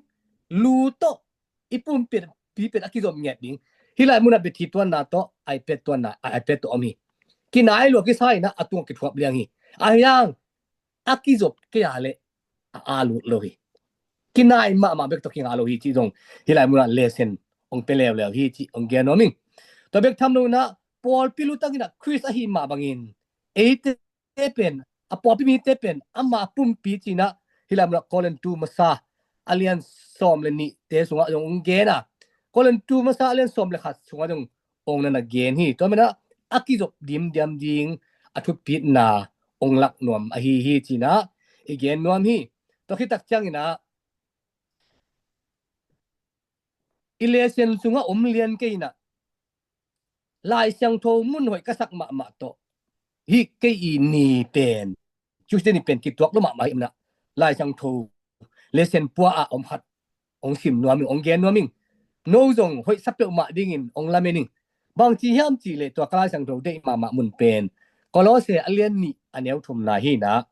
lu tawh i pumpi pen a kizom ngiat ding. Hih lai munah battery tuanna tawh iPad tuanna, iPad tawh om hi. Kinai lua kisa in ah a tung kithuap liang hi. Ahi hang a kizop kei a leh a a lut lo hi. Kinai mahmah bek tawh kinga lo hi cih zong hih lai munah lesson ong pia leuleu hi cih ong gen nuam ing. Tua bek tham loin ah pawlpi lutang in ah Khrist ahi mah bangin eite pen, a pawlpi mite pen ama pumpi cih in ah hih lai munah Korintu masa a lian sawm le nihte sungah zong ong gen a, Korintu masa a lian sawm le khat sungah zong ong na na gen hi. Tua manin ah a kizop dimdiam ding a thupitna ong lak nuam ahi hi cih in ah i gen nuam hi. Tua khit tak ciangin ah i lesson sungah om lian kei in ah Lai Siangtho mun hoih ka sak mahmah tawh hih kei i ni pen Tuesday ni pen kituak lo mahmah hi in ah Lai Siangtho lesson pua ah om khat ong sim nuam ing, ong gen nuam ing. No zong hoih sa peuhmah dingin ong lamen ing. Bang ci hiam cih leh tua ka Lai Siangtho deih mahmah mun pen Kolose a lian nih a neu thumna hi in ah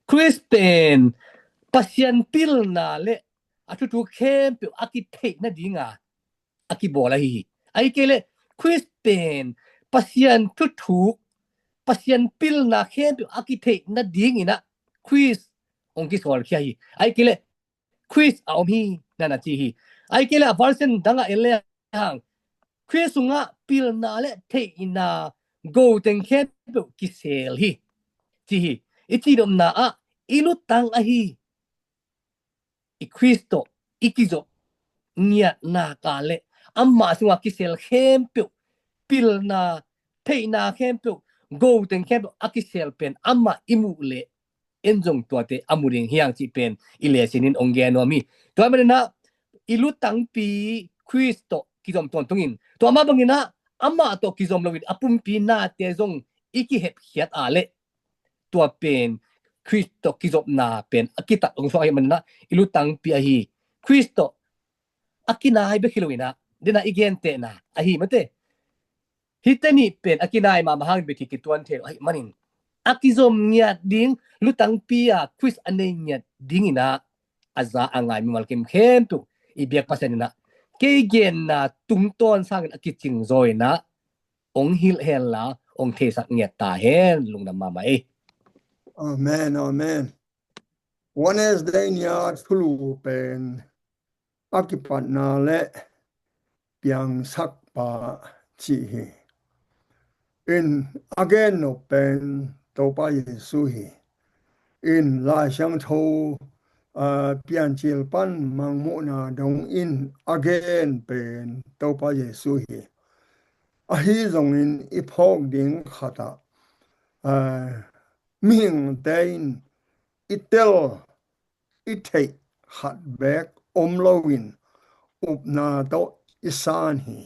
Khrist pen Pasian pilna le a thuthuk khempeuh a kitheih nadinga a kibawl ahi hi. Ahih kei leh Khrist pen Pasian thuthuk, Pasian pilna khempeuh a kitheih nadingin ah Khrist ong kisawlkhia hi. Ahih kei leh Khrist a om hi na na ci hi. Ahih kei leh a version dangah en le hang Khrist sungah pilna le theihna goteng khempeuh kisel hi ci hi. I cihnopna ah i lutang ahi i Khrist tawh i kizop ngiatna ka le amah sungah kisel khempeuh, pilna, theihna khempeuh, goteng khempeuh a kisel pen amah i muh leh en zong tuate a mu ding hi hang cih pen i lesson in ong gen nuam hi. Tua manin ah i lutangpi Khrist tawh kizom tawntungin tua mah bangin ah amah tawh kizom loin a pumpi nate zong i kihepkhiat a leh tua pen Khrist tawh kizopna pen a kitat ong suak ahih manin ah i lutangpi ahi Khrist tawh a kinai bek hi loin ah, den ah i gentehna ahi mate. Hihte nih pen a kinai mahmah hangin bek hi kituan thei lo ahih manin a kizom ngiat ding, lutangpi a Khrist a nei ngiat dingin ah a za a ngai mimal kim khempeuh i biak Pasian in ah kei genna tungtawn sangin a kicing zaw in ah ong hilh hen la ong theisak ngiat ta hen. Lungdam mahmah ei. Amen, amen. Wednesday ni-a thulu pen a kipatna le piangsakpa cih hi. In a gen nop pen Topa Jesu hi. In Lai Siangtho, aa, Piancil pan Mangmuhna dongin a gen pen Topa Jesu hi. Ahi zongin i phawk ding khatah, aa, mihingte in i tel i theih khat beek om loin upna tawh i san hi.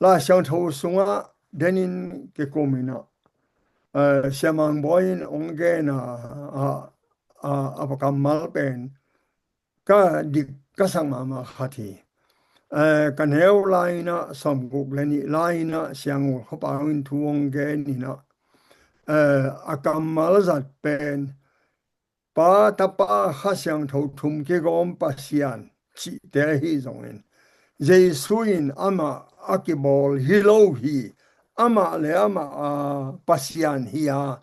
Lai Siangtho sungah denin kikumin ah, eh, Siamang Bawi in ong gen a, a, a, a kammal pen ka dik ka sak mahmah khat hi. eh, ka neu lai-in ah, sawmguk le nih lai-in ah, Siangul Khuapau in thu hong gen in ah, eh, a kammal zat pen, Pa, Tapa, Kha Siangtho thum kigawm Pasian cihte ahi zongin, Jesu in amah a kibawl hi lo hi, amah le amah a Pasian hi a,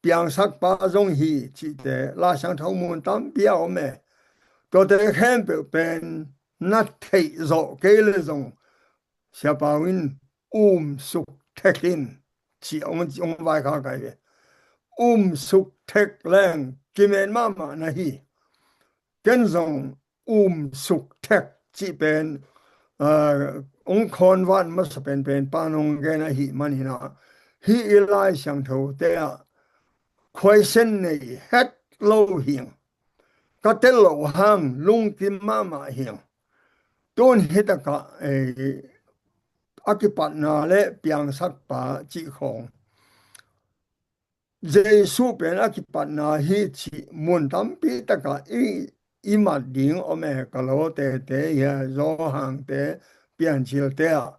piangsakpa zong hi cihte Lai Siangtho mun tampi a om e. Tuate khempeuh pen na theih zawh kei le zong, Siapau in um suk thek in ci hong, hong vaikhak ahi ve. Um suk thek leng kimen mahmah na hi. Ken zong um suk thek cih pen, ah, hong khawnvan masa penpen pan hong gen ahih manin ah, hih i Lai Siangthote ah khuaisen nei het lo hing. Ka tel loh hang lungkim mahmah hing. Tun hi takah, eh, a kipatna le piangsakpa cih khawng, Jesu pen a kipatna hi cih mun tampi takah i, i mat ding om e, Kolose te hi a, Johan te, Piancil te ah.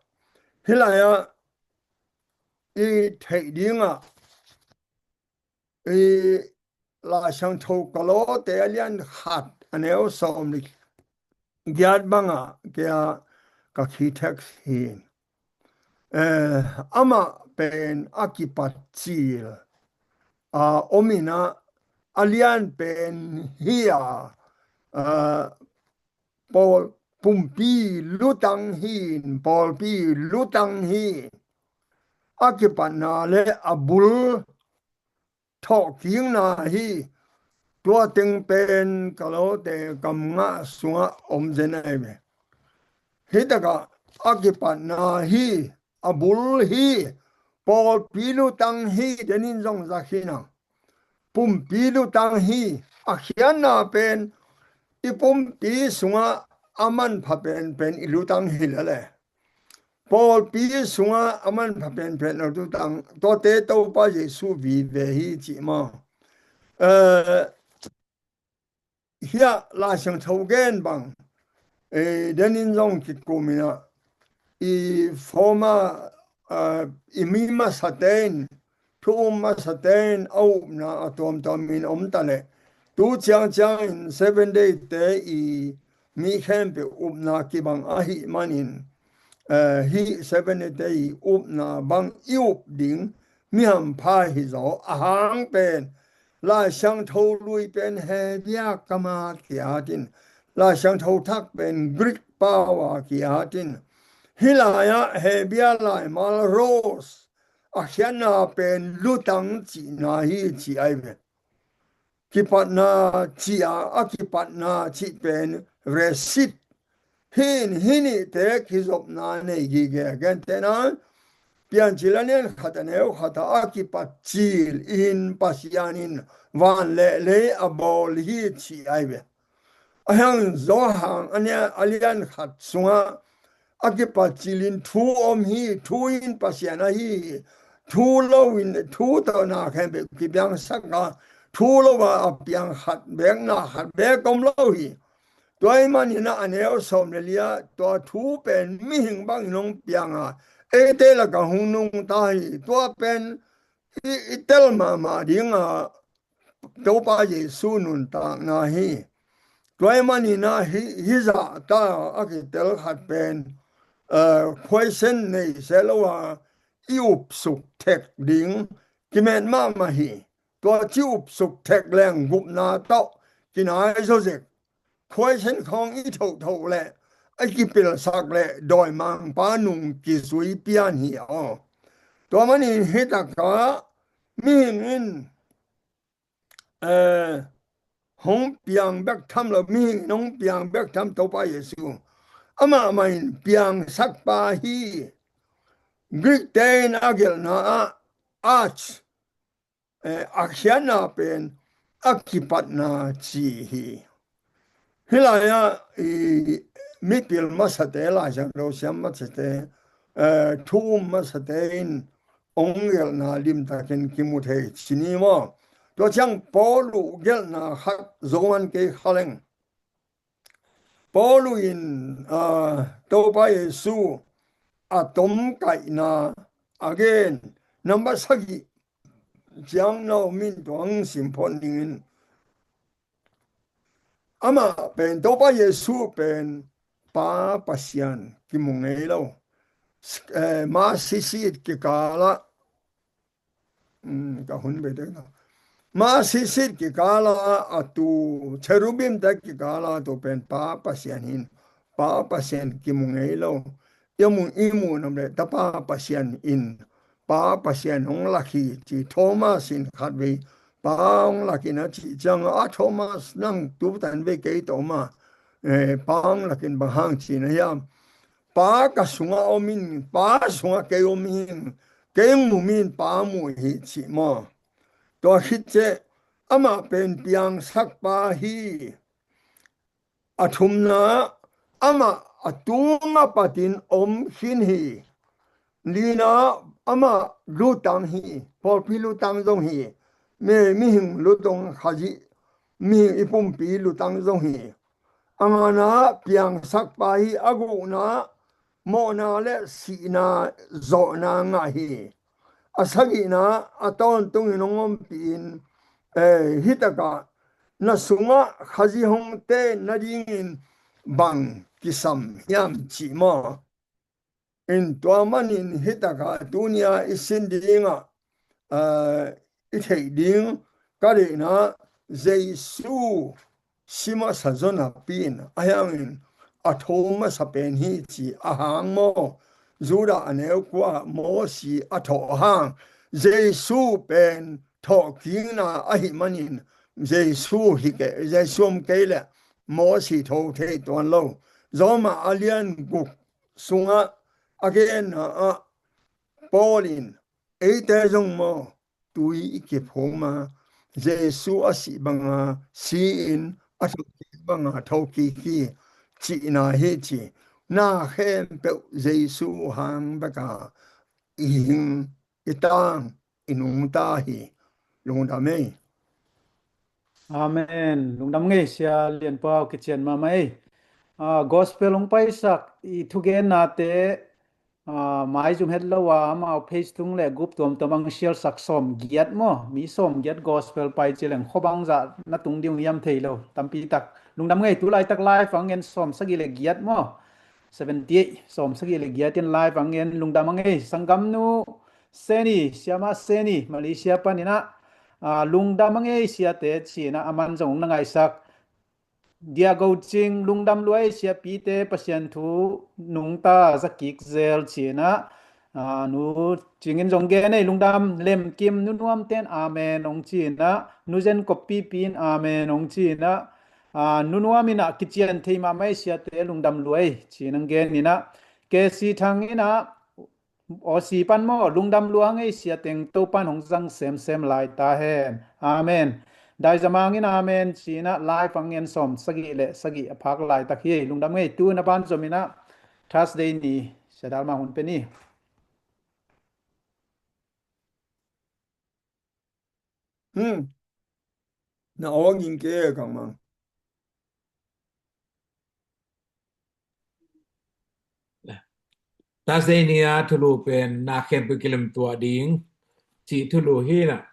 Hih lai-ah i theih dingah, i Lai Siangtho Kolose a lian khat a neu sawm le giat bangah kei a ka key text hi. Eh, amah pen a kipat cil a om in ah, a lian pen hi a, ah, pawl pumpi lutang hi, pawlpi lutang hi. A kipatna le a bul thawhkikna hi. Tua teng pen Kolose kam nga sungah om zen ahi ve. Hi takah a kipatna hi, a bul hi, pawlpi lutang hi, denin zong za khin a. Pumpi lutang hi, a khiatna pen i pumpi sungah a manpha penpen i lutang hi lel e. Pawlpi sungah a manpha penpen a lutang, tuate Topa Jesu vive hi cih maw. Eh, hiah Lai Siangtho gen bang, eh, denin zong kikum in ah, i former, ah, i mi masate in, thu um masate in a upna a tuamtuam in om ta leh, tu ciangciangin Seven Day te i mi khempeuh upna kibang ahih manin, eh, hih Seven Day te i upna bang i up ding mi hampha hi zaw, a hang pen Lai Siangtho lui pen Hebru kam a kiat in, Lai Siangtho thak pen Greek pau a kiat in, hih lai-ah Hebru laimal rose a khiatna pen lutang cihna hi ci ahi ve. Kipatna cih a, a kipatna cih pen resit. Hih in hih nihte kizopna nei gige, gentehna, Piancil a lian khat a neu khat ah a kipat cil in Pasian in van le lei a bawl hi ci ahi ve. A hang Johan a nia, a lian khat sungah a kipat cil in thu om hi, thu in Pasian ahi hi. Thu lo in, thu tawh na khempeuh kipiangsak a, thu lo a a piang khat beek, na khat beek om lo hi. Tua ahih manin ah a neu sawm le li ah, tua thu pen mihing bangin hong piang a, eite lakah hong nungta hi. Tua pen i, i tel mahmah ding a, Topa Jesu nuntakna hi. Tua ahih manin ah hih, hih zahta a kitel khat pen, eh, khuaisen nei se lo a, i upsuk thek ding kimet mahmah hi. Tua ci upsuk thek leng gupna tawh kinai zawzek. Khuaisen khawng i thohthoh leh, a kipilsak leh dawimangpa nung kizui pian hi aw. Tua manin hih takah mihing in, eh, hong piang bek tham lo, mihing in hong piang bek tham Topa Jesu. Amah mah in piangsakpa hi. Greek te in a gelhna ah arch, eh, a khiatna pen a kipatna ci hi. Hih lai-ah i mipil masate, Lai Siangtho siam masate, eh, thu um masate in hong gelhna limtakin kimu thei ci ni maw. Tua ciang Paul uh gelhna khat zo man kei kha leng. Paulu in, ah, Topa Jesu a tomkaihna a gen, nambat sagih ciang na om in tua hong sim phot dingin, amah pen, Topa Jesu pen Pa Pasian kimu ngei lo. Eh, Masi seat kikalah, um, ka hun bei tek na. Masi seat kikalah a tu, cherubim te kikalah tu pen Pa Pasian hi in, Pa Pasian kimu ngei lo. I mu, i mu nam le Tapa Pasian in, Pa Pasian hong lak hi ci. Thomas in khatvei Pa hong lak in a cih ciang a, Thomas, nang tu tan vei kei tawh ma, eh, Pa hong lak in bang hang ci na hiam? Pa ka sungah om in, Pa sungah kei om in, kei mu min Pa mu hi ci maw. Tua khit ciang amah pen piangsak Pa hi. A thumna, amah a tunga patin om khin hi. Lina, amah lutang hi, pawlpi lutang zong hi. Mi, mihing lutang, Khazih, mihing i pumpi lutang zong hi. A ngana, piangsak Pa hi. A gukna, mawhna le sihna zawhna ngah hi. A sagihna, a tawntungin hong ompih in, eh, hi takah na sungah Khazih hong ten nadingin bang kisam hiam cih maw? In tua manin hi takah tunia i sin dingah, eh, i theih ding ka deihna, Jesu si masa zaw napi in, a hangin a tho masa pen hi ci a hang maw? Judah a neu kua Mosi a thawh hang, Jesu pen thawhkikna ahih manin, Jesu hi kei, Jesu om kei leh Mosi tho thei tuan lo. Roma a lian guk sungah a genna ah Paul in, eite zong maw, tui i kiphum a, Jesu a sih banga si-in, a thokik banga thokik hi, cihna hi ci. Na khempeuh Jesu hang beka i hing, i tang, i nungta hi. Lungdam ei. Amen. Lungdam ngei Sia Lian Pau, kician mahmah ei. Ah, gospel hong paisak i thugennate, ah, maizum het lo a, amau page tung le group tuamtuam ang share sak sawm giat maw? Mi sawm giat gospel pai ci leng khuabang zah na tung ding hiam thei lo. Tampi tak. Lungdam ngei, tu laitak live ang en sawm sagih le giat maw? Seventy eight, sawm sagih le giat in live ang en, lungdam ang ei. Sanggamnu Seni, Siama Seni, Malaysia panin ah, ah, lungdam ang ei siate ci-in ah, aman zong hong na ngaihsak. Dia Go Cing, lungdam lua ei siapite, Pasian thu nungta zakik zel ci-in ah, ah, Nu Cing in zong gen ei, lungdam. Lem Kim, Nu Nuam ten amen hong ci-in ah, Nu Zen Kop Pipi in amen hong ci-in ah, ah, Nu Nuam in ah, kician thei mahmah ei siate, lungdam lua ei ci-in hong gen in ah, K C Thang in ah, Aussie pan maw, lungdam lua ang ei siateng, Topan hong zang semsem lai ta hen. Amen. Daizamang in amen ci-in ah, live ang en sawm sagih le sagih a phak laitak hi ei. Lungdam ngei, tu na banzom in ah Thursday ni, Sia Dalma hun pe ni. Hmm. Na aw ging ke kang mang. Thursday ni a thulu pen na khempeuh kilemtuah ding cih thulu hi in ah,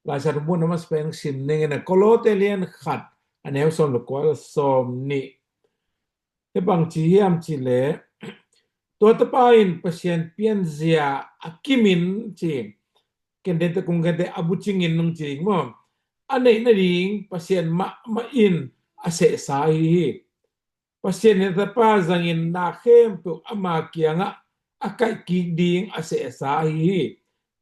Lai Siangtho mun a masa pen sim ning in ah, Kolose lian khat a neu sawm le kua, sawm nih. Hih bang ci hiam cih leh, tua tapa in Pasian pianzia a kimin ci, kenden te kung kente a bucingin nung ci maw, a neih nading Pasian mahmah in a sehsa ahi hi. Pasian in a tapa zangin na khempeuh ama kiangah a kaihkik ding a sehsa ahi hi.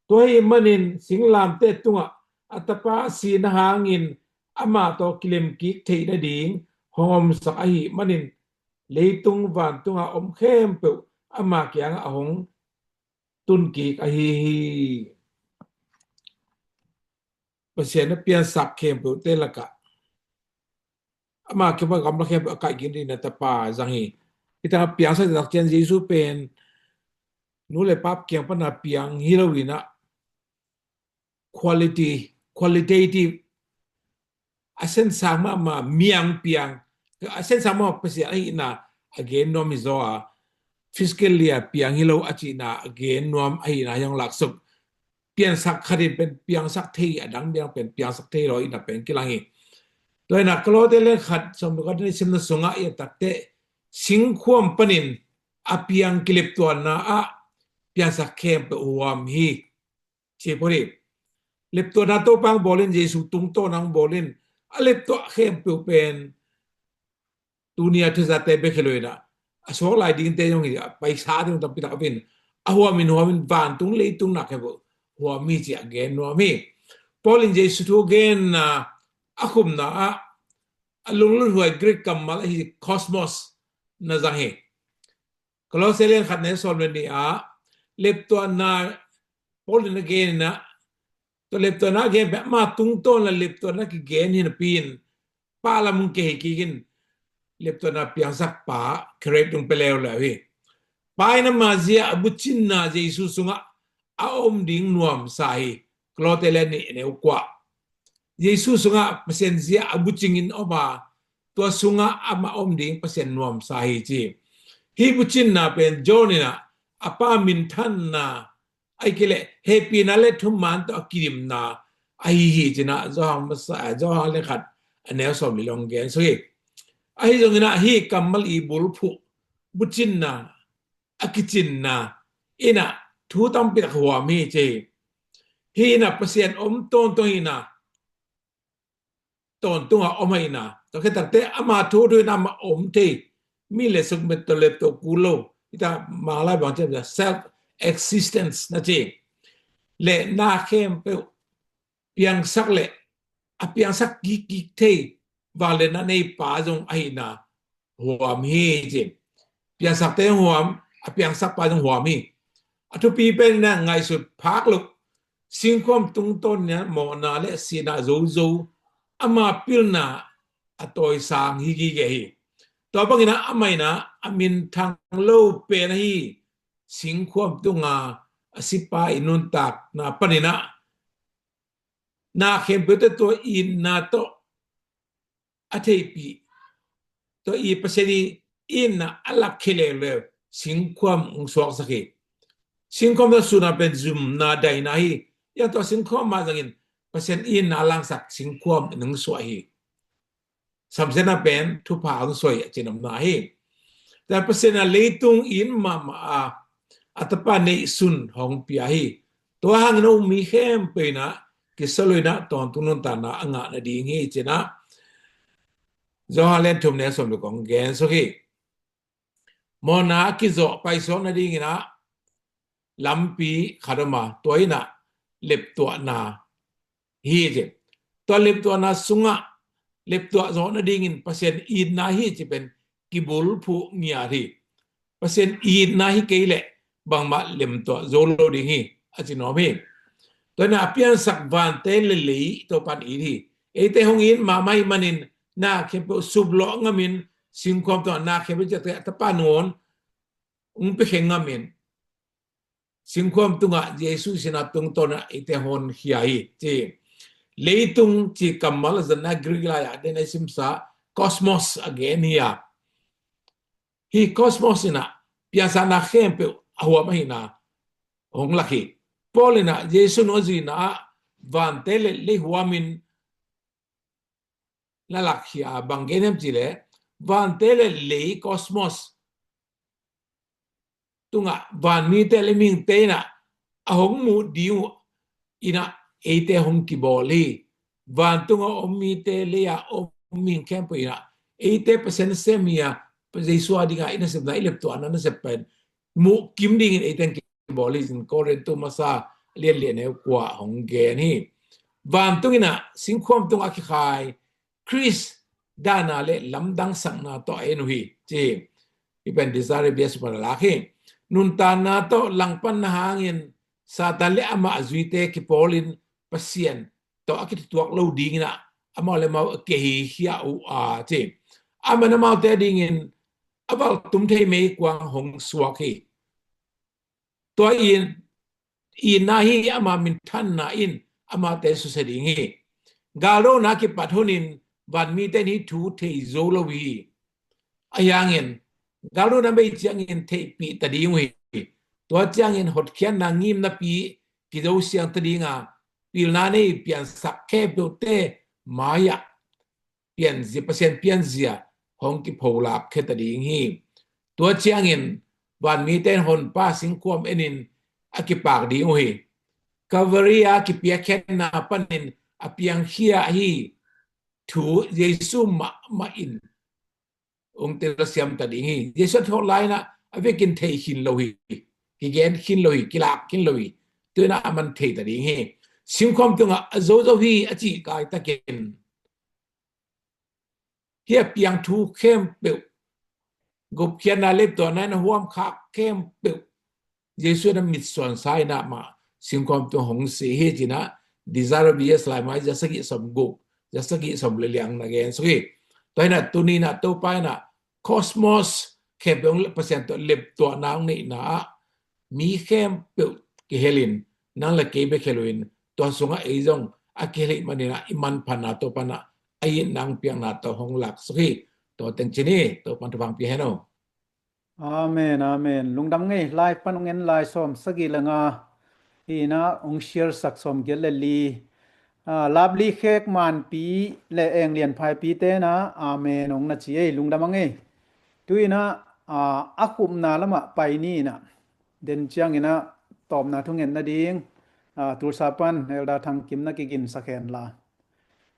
Tua ahih manin singlamteh tungah a tapa sihna hangin amah tawh kilemkik theih nading hong omsak ahih manin, leitung vantunga om khempeuh ama kiangah a hong tunkik ahi hi. Pasian a piansak khempeuhte lakah ama kiangah gamla khempeuh a kaihkik ding a tapa zang hi. Hih tangah piangsak takciang Jesu pen nu le pa kiang pana piang hi lo in ah, quality, qualitative, a sensang mahmah, miang piang, a sensa maw Pasian ahihna a gen nuam hi zaw a, physically a piang hi lo a cihna a gen nuam ahihna hi hong laksuk. Piansak khat in pen piangsak thei, a dang piang pen piangsak thei lo ahihna pen kilang hi. Tua ahihna Kolose lian khat sawm le khat ni simna sungah i a takteh singkhuam panin a piang kileptuahna ah piansak khempeuh huam hi. Ci pori. Leptuahna Topa hong bawlin, Jesu tungtawn hong bawlin, a leptuah khempeuh pen tunia thuzate bek hi lo in a, a suak lai dingte zong hi a, paisa ding tampi tak a vin a huamin huamin vantung leitung nak khempeuh huam hi ci a gen nuam hi. Paul in Jesu thu genna a khumna ah a lungluthuai Greek kammal ahi cosmos na zang hi. Kolose lian khat neu sawm le nih ah leptuahna Paul in a gen in ah, tua leptuahna a gen pen ama tungtawn la leptuahna kigen hi napi in pa lam hong kei hi kik in leptuahna piangsak pa create hong pia leuleu hi. Pa in ama zia a bucinna Jesu sungah a om ding nuamsa hi. Kolose lian nih neu kua. Jesu sungah Pasian zia a bucingin om a, tua sungah amah om ding Pasian nuamsa hi ci. Hih bucinna pen John in ah a pa minthanna, ahih kei leh hehpihna le thuman tawh a kidimna ahi hi ci in ah Johan masa, Johan lian khat a neu sawm le li hong gen suk hi. Ahi zongin ah hih kammal i bulphuh bucinna a kicinna in ah thu tampi tak huam hi ci hi. Hih in ah Pasian om tawntung hi in ah, tawntung a om hi in ah, tua khit takteh ama thu thu in ah amah om thei, mi le suk met tawh lep tawh kul lo, hita Manglai bang ci a self existence na ci. Le na khempeuh piangsak le a piangsak kikkik thei vangliatna nei pa zong ahihna huam hi ci. Piangsakte zong huam, a piangsak pa zong huam hi. A thupi pen in ah ngaihsut phak loh, singkhuam tungtawn in ah mawhna le sihna zozo ama pilna a tawisang hi gige hi. Tua bangin ah amah in ah a minthang lo pen ahi singkhuam tunga a sipa i nuntakna panin ah na khempeuhte tua itna tawh a theihpih, tua i Pasian i itna a lak khia leuleu singkhuam hong suaksak hi. Singkhuam tawh suna pen zumna daina hi. Iang tua singkhuam mah zangin Pasian itna a langsak singkhuam in hong suah hi. Samsiatna pen thupha hong suah hi a ci nuam na hi. Tua Pasian a leitung in mahmah a, a tapa neihsun hong pia hi. Tua hangin a um mi khempeuh in ah kisia lo in ah tawntung nuntakna a ngah nading hi ci in ah Johan lian thum neu sawm le kua hong gen suk hi. Mawhna a kizawh paisuak nadingin ah lampi khat om a, tua in ah leptuahna hi ci. Tua leptuahna sungah leptuah zawh nadingin Pasian itna hi ci pen kibulphuh ngiat hi. Pasian itna hi kei leh bangmah lemtuah zo lo ding hi a ci nuam hi. Tua in ah a piansak vante le lei Topan it hi. Eite hong it mahmah ahih manin na khempeuh suplawh ngamin singkhuam tungah na khempeuh ciah tungah a tapa nangawn hong piakhia ngamin singkhuam tungah Jesu sihna tungtawn ah eite honkhia hi ci. Leitung ci kammal a zatna Greek lai ah den a simsa cosmos a gen hi a, hih cosmos in ah piangsakna khempeuh a huam ahihna hong lak hi. Paul in ah Jesu nung a zuihna ah vante le lei huamin na lak hi a, bang gen hiam cih leh vante le lei cosmos tungah vanmite le mihingte in ah a hong muh ding uh in ah eite hong kibawl hi. Vantung a om mite, lei a om mihing khempeuh in ah eite Pasian sem hi a, Jesu a dingah i nasepna, i leptuahna nasep pen muh kim dingin eite hong kibawl hi ci-in Korintu masa lian li neu kua hong gen hi. Vantung in ah singkhuam tungah kikhai Khrist dahna le lamdangsakna tawh a en uh hi ci hi. Hih pen Desire Bias pan a lak hi. Nuntakna tawh langpanna hangin Satan le amah a zuite kipawlin Pasian tawh a kituak lo dingin ah amau le amau a kihihkhia uh a ci. Amah in amaute a dingin a valh tum thei meikuang hong suak hi. Tua in itna hi, ama minthanna in amaute susia ding hi. Galdona kipat hunin vanmite in hih thu thei zo lo hi. Ahi hangin galun a mei ciangin theihpih ta ding uh hi. Tua ciangin hotkhiatna ngimnapi kizo siang ta dinga, pilna nei piansak khempeuhte mai-ah pianzia, Pasian pianzia hong kipholak khia ta ding hi. Tua ciangin vanmite in honpa singkhuam enin a kipak ding uh hi. Calvary a kipiakkhiatna panin a piangkhia ahi thu Jesu mahmah in hong telsiam ta ding hi. Jesu a thawh lai-inah a vekin thei khin lo hi. Kigen khin lo hi, kilak khin lo hi. Tu-inah a man thei ta ding hi. Singkhuam tungah a zozo hi a cih kaitakin hih a piang thu khempeuh, gupkhiatna leptuahna in a huamkhak khempeuh Jesu in a mitsuansa inah mah singkhuam tung hong si hi cinah, Desire of Years lai mai za sagih sawm guk, za sagih sawm le liang na gen suk hi. Tua inah tuni inah Topa inah cosmos khempeuh hong Pasian tawh leptuahna hong neihna ah mi khempeuh kihelin, nang le kei bek hi loin tua sungah ei zong a kihel ahih maninah i manphatna Topa inah a itna hong piakna tawh hong lak suk hi. Tua teng cin hi. Topan thupha hong pia hen aw. Amen, amen. Lungdam ngei. Lai pan hong en lai sawm sagih le nga hi inah hong share sak sawm giat le li. Ah, Lapli Khek Manpi le Eng Lian Phaipi te inah amen hong na ci ei. Lungdam a ngei. Tu inah, ah, a khupna lamah pai ni inah, den ciang inah tawpna thungen nading, ah, Tulsa pan Elder Thang Kim na kiginsak hen la.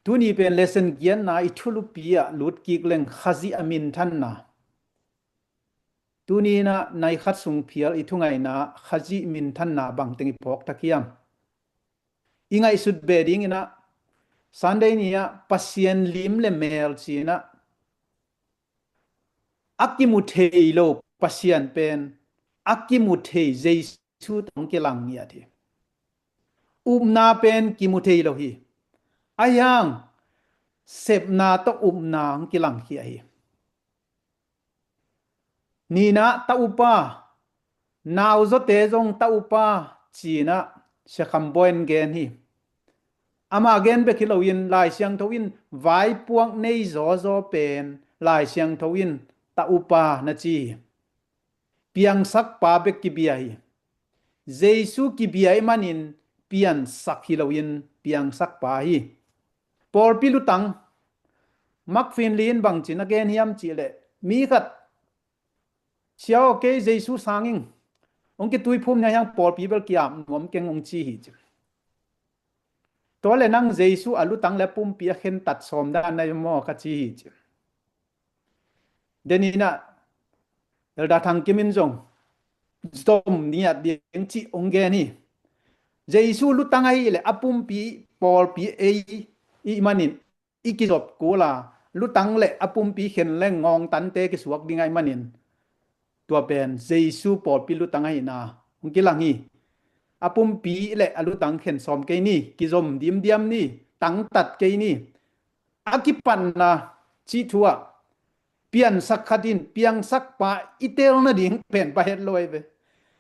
Tuni pen lesson giatna i thulupi ah lut kik leng Khazih a minthanna. Tuni inah nai khat sung phial i thungaihna Khazih minthanna bangteng i phawk tak hiam? I ngaihsut beh ding inah Sunday ni ah Pasian lim le mel ci inah a kimu thei lo Pasian pen a kimu thei Jesu tawh hong kilang ngiat hi. Upna pen kimu thei lo hi. Ahi hang sepna tawh upna hong kilangkhia hi. Ninah ta upa, nauzawte zong ta upa ci inah Sia Kham Bawi in gen hi. Amah gen bek hi loin Lai Siangtho in vaipuak nei zawzaw pen Lai Siangtho in ta upa na ci hi. Piangsakpa bek kibia hi. Jesu kibia ahih manin piansak hi loin piangsakpa hi. Pawlpi lutang, Mark Finley in bangci na gen hiam cihleh, mi khat, "Sia aw, kei Jesu sang ing, hong kituiphum ni a hiang pawlpi bel ki-ap nuam keng," hong ci hi ci. "Tua le nang Jesu a lutang le pumpi a khentat sawm dan na hi maw?" ka ci hi ci. Den inah Elder Thang Kim in zong zom ngiat ding cih hong gen hi. Jesu lutang ahih leh a pumpi pawlpi ei ihih manin i kizop kul a, lutang le a pumpi khen leng ngawngtante kisuak ding ahih manin tua pen Jesu pawlpi lutang ahihna hong kilang hi. A pumpi le a lutang khen sawm kei ni, kizom dimdiam ni, tangtat kei ni. A kipatna cih thu ah piansak khat in piangsakpa i tel nading pen va het lo ei ve.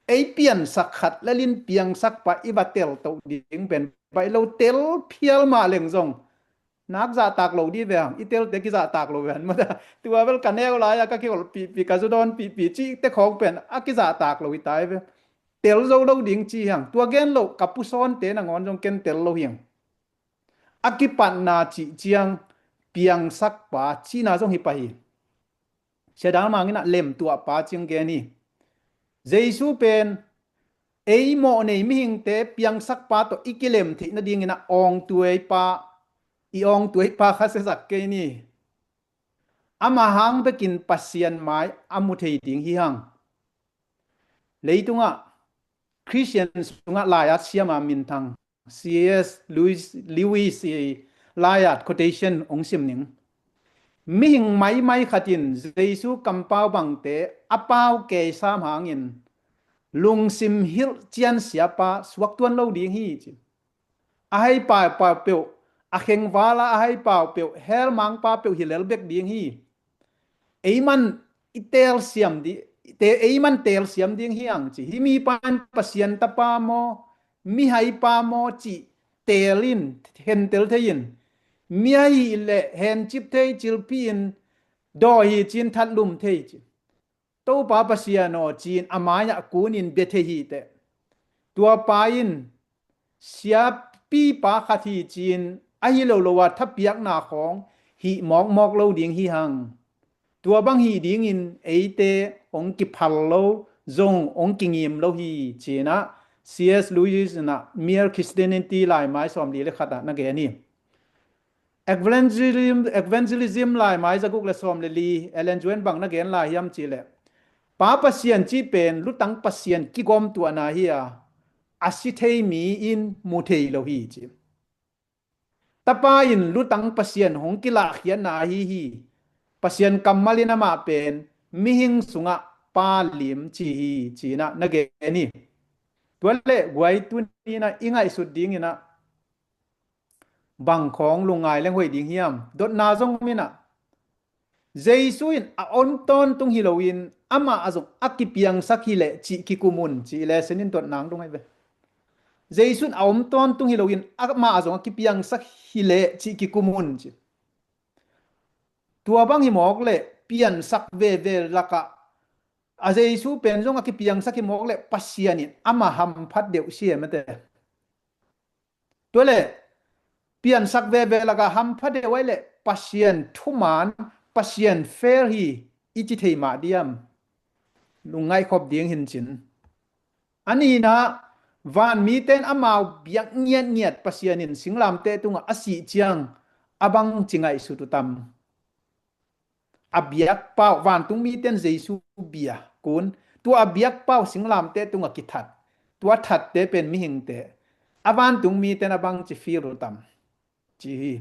Ei piansak khat lel in piangsakpa i va tel toh ding pen va hi lo, tel phial mah leng zong nak zahtak lo dih ve hang, i telte kizahtak lo ve hang mata. Tua bel ka neu lai-a ka kiholh pihpih, ka zu dawn pihpih cihte khawng pen a kizahtak lo hi ta ei ve. Tel zo lo ding ci hi hang. Tua gen loh ka pusawnte nangawn zong ken tel lo hi hang. A kipatna cih ciang piangsakpa cihna zong hi pah hi. Sia Dal Mang inah lemtuahpa ciang gen hi. Jesu pen ei mawhnei mihingte piangsakpa tawh i kilem theih nading inah awngtuaipa, i awngtuaipa kha siasak kei ni. Amah hang bekin Pasian mai a mu thei ding hi hang. Leitungah Khristian sungah lai-at siama minthang C S Lewis, Lewis i lai-at quotation hong sim ning. Mihing maimai khat in Jesu kampau bangte a pau keisam hangin lungsim hilh ciansiapa suaktuan lo ding hi ci. A hei paupau peuh, a khengvala a hei pau peuh, hell mangpa peuh hi lel bek ding hi. Ei man i telsiam di, te, ei man telsiam ding hi hang ci. Hih mipa in Pasian tapa maw, mihaipa maw cih tel in, hentel thei in, mi ahih leh hencip thei, cilpih in, daw hi ci-in thatlum thei ci. Topa Pasian aw ci-in a mai-ah kunin bia thei hi teh. Tua pa in siapipa khat hi ci-in ahi lo lo a thapiakna khawng hih mawkmawk lo ding hi hang. Tua bang hih dingin eite hong kiphal lo, zong hong kingim lo hi ci-in ah C S Lewis in ah Mere Christianity laimai sawmli le khat ah na gen hi. Evangelism, evangelism laimai zaguk le sawm le li, Ellen White bang na gen lai hiam cih leh, Pa Pasian cih pen lutang Pasian kigawmtuahna hi a, a si thei mi in mu thei lo hi ci. Tapa in lutang Pasian hong kilahkhiatna ahi hi. Pasian kammal in amah pen mihing sungah Pa lim ci hi ci-in ah na gen hi. Tua leh guai, tuni in ah i ngaihsut dingin ah bang khawng lungngai leng hoih ding hiam? Dotna zong om in ah, Jesu in a om tawntung hi loin amah a zong a kipiangsak hi leh cih kikum un cih lesson in dotna hong dong ahi ve. Jesu in a om tawntung hi loin amah a zong a kipiangsak hi leh cih kikum un ci. Tua bang hi mawk leh piansak veve lakah a Jesu pen zong a kipiangsak hi mawk leh Pasian in amah hamphat deuh si e mate. Tua leh piansak veve lakah hampha deuh ahih leh Pasian thuman, Pasian fair hi i ci thei mah diam? Lungngaih khop ding hi in cin. A nihna, vanmite in amau biak ngiatngiat Pasian in singlamteh tungah a sih ciang a bangci ngaihsut uh tam? A biakpa uh, vantungmite in Jesu bia kun, tua a biakpa uh singlamteh tungah kithat, tua thatte pen mihingte, a vantungmite in a bangci feel uh tam? Ci hi.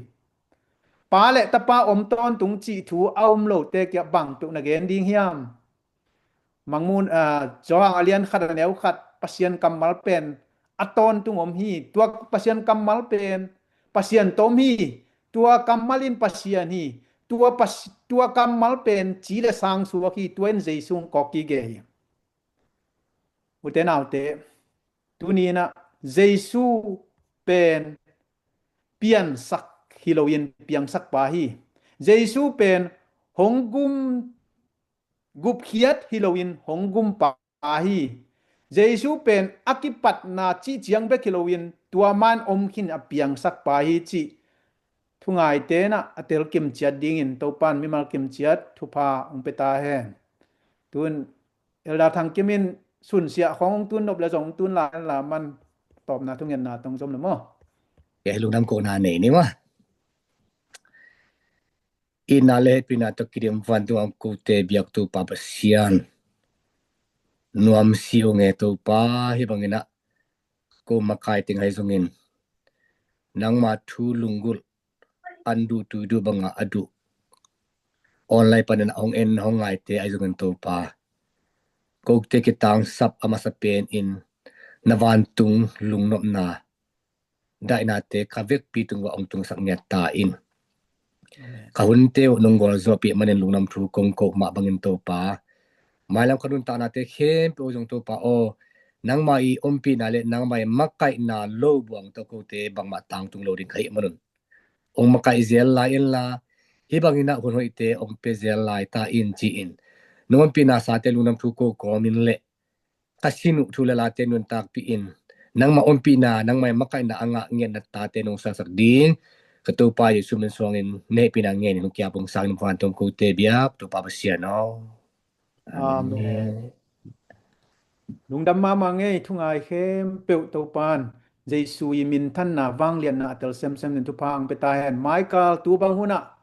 Pa le Tapa om tawntung cih thu a om lote kiang bang peuh na gen ding hiam? Mangmun, ah, Johan a lian khat a neu khat, Pasian kammal pen a tawntung om hi. Tua Pasian kammal pen Pasian tawh om hi. Tua kammal in Pasian hi. Tua pas-, tua kammal pen ci le sang suak hi. Tua in Jesu hong kawk kik hi. Ute naute, tuni in ah Jesu pen piansak hi loin piangsakpa hi. Jesu pen hong gum, gupkhiat hi loin hong gumpa hi. Jesu pen a kipatna cih ciang bek hi loin tua man om khin a piangsakpa hi cih thungaite in ah a telkim ciat dingin Topa in mimal kimciat thupha hong pia ta hen. Tun Elder Thang Kim in sunsiah khawng hong tun nop le zong hong tun lai in la man, tawpna thungetna tawh zom le maw? Kei lungdam kohna nei ni maw? Itna le hehpihna tawh kidim vantung a om kote biak Topa Pasian, nuamsi ung e Topa. Hih bangin ah ko makai teng ahi zongin nangma thu lunggulh, an duh tui duh bangah a duh, online panin ah hong en hong ngaite ahi zongin Topa, kote kitangsap a masa penin na vantung lungnopna daihnate ka vekpi tung uah hong tungsak ngiat ta in. Amen. Ka hunte uh nong gualzawhpih manin lungdam thu kong koh mah bangin Topa, mailam ka nuntaknate khempeuh zong Topa aw, nangmah i ompihna le nangmah i makaihna lo buang tawh kote bangmah tangtung lo ding ka hih manun, hong makaih zel lai inla, hih bangin ah hun hoihte hong pia zel lai ta in ci-in, nong ompihna sate lungdam thu ko kawmin le ka sin uh thu le late nuntakpih in, nangmah ompihna, nangmah i makaihna a ngah ngiatna tate nong suansak ding ka Topa Jesu min suangin na hehpihna ngenin hong kiap hong sangin vantung kote biak Topa Pasian aw. Amen. Lungdam mahmah ngei, thungai khempeuh Topa in Jesu i minthanna vangliatna a tel semsem dingin thupha hong pia ta hen. Maikal tu bang hun ah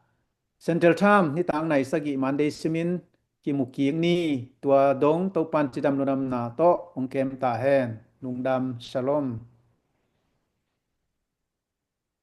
Central Time nitak nai sagih Monday simin kimu kik ni. Tua dong Topa in cidam lungdamna tawh hong kem ta hen. Lungdam, Shalom.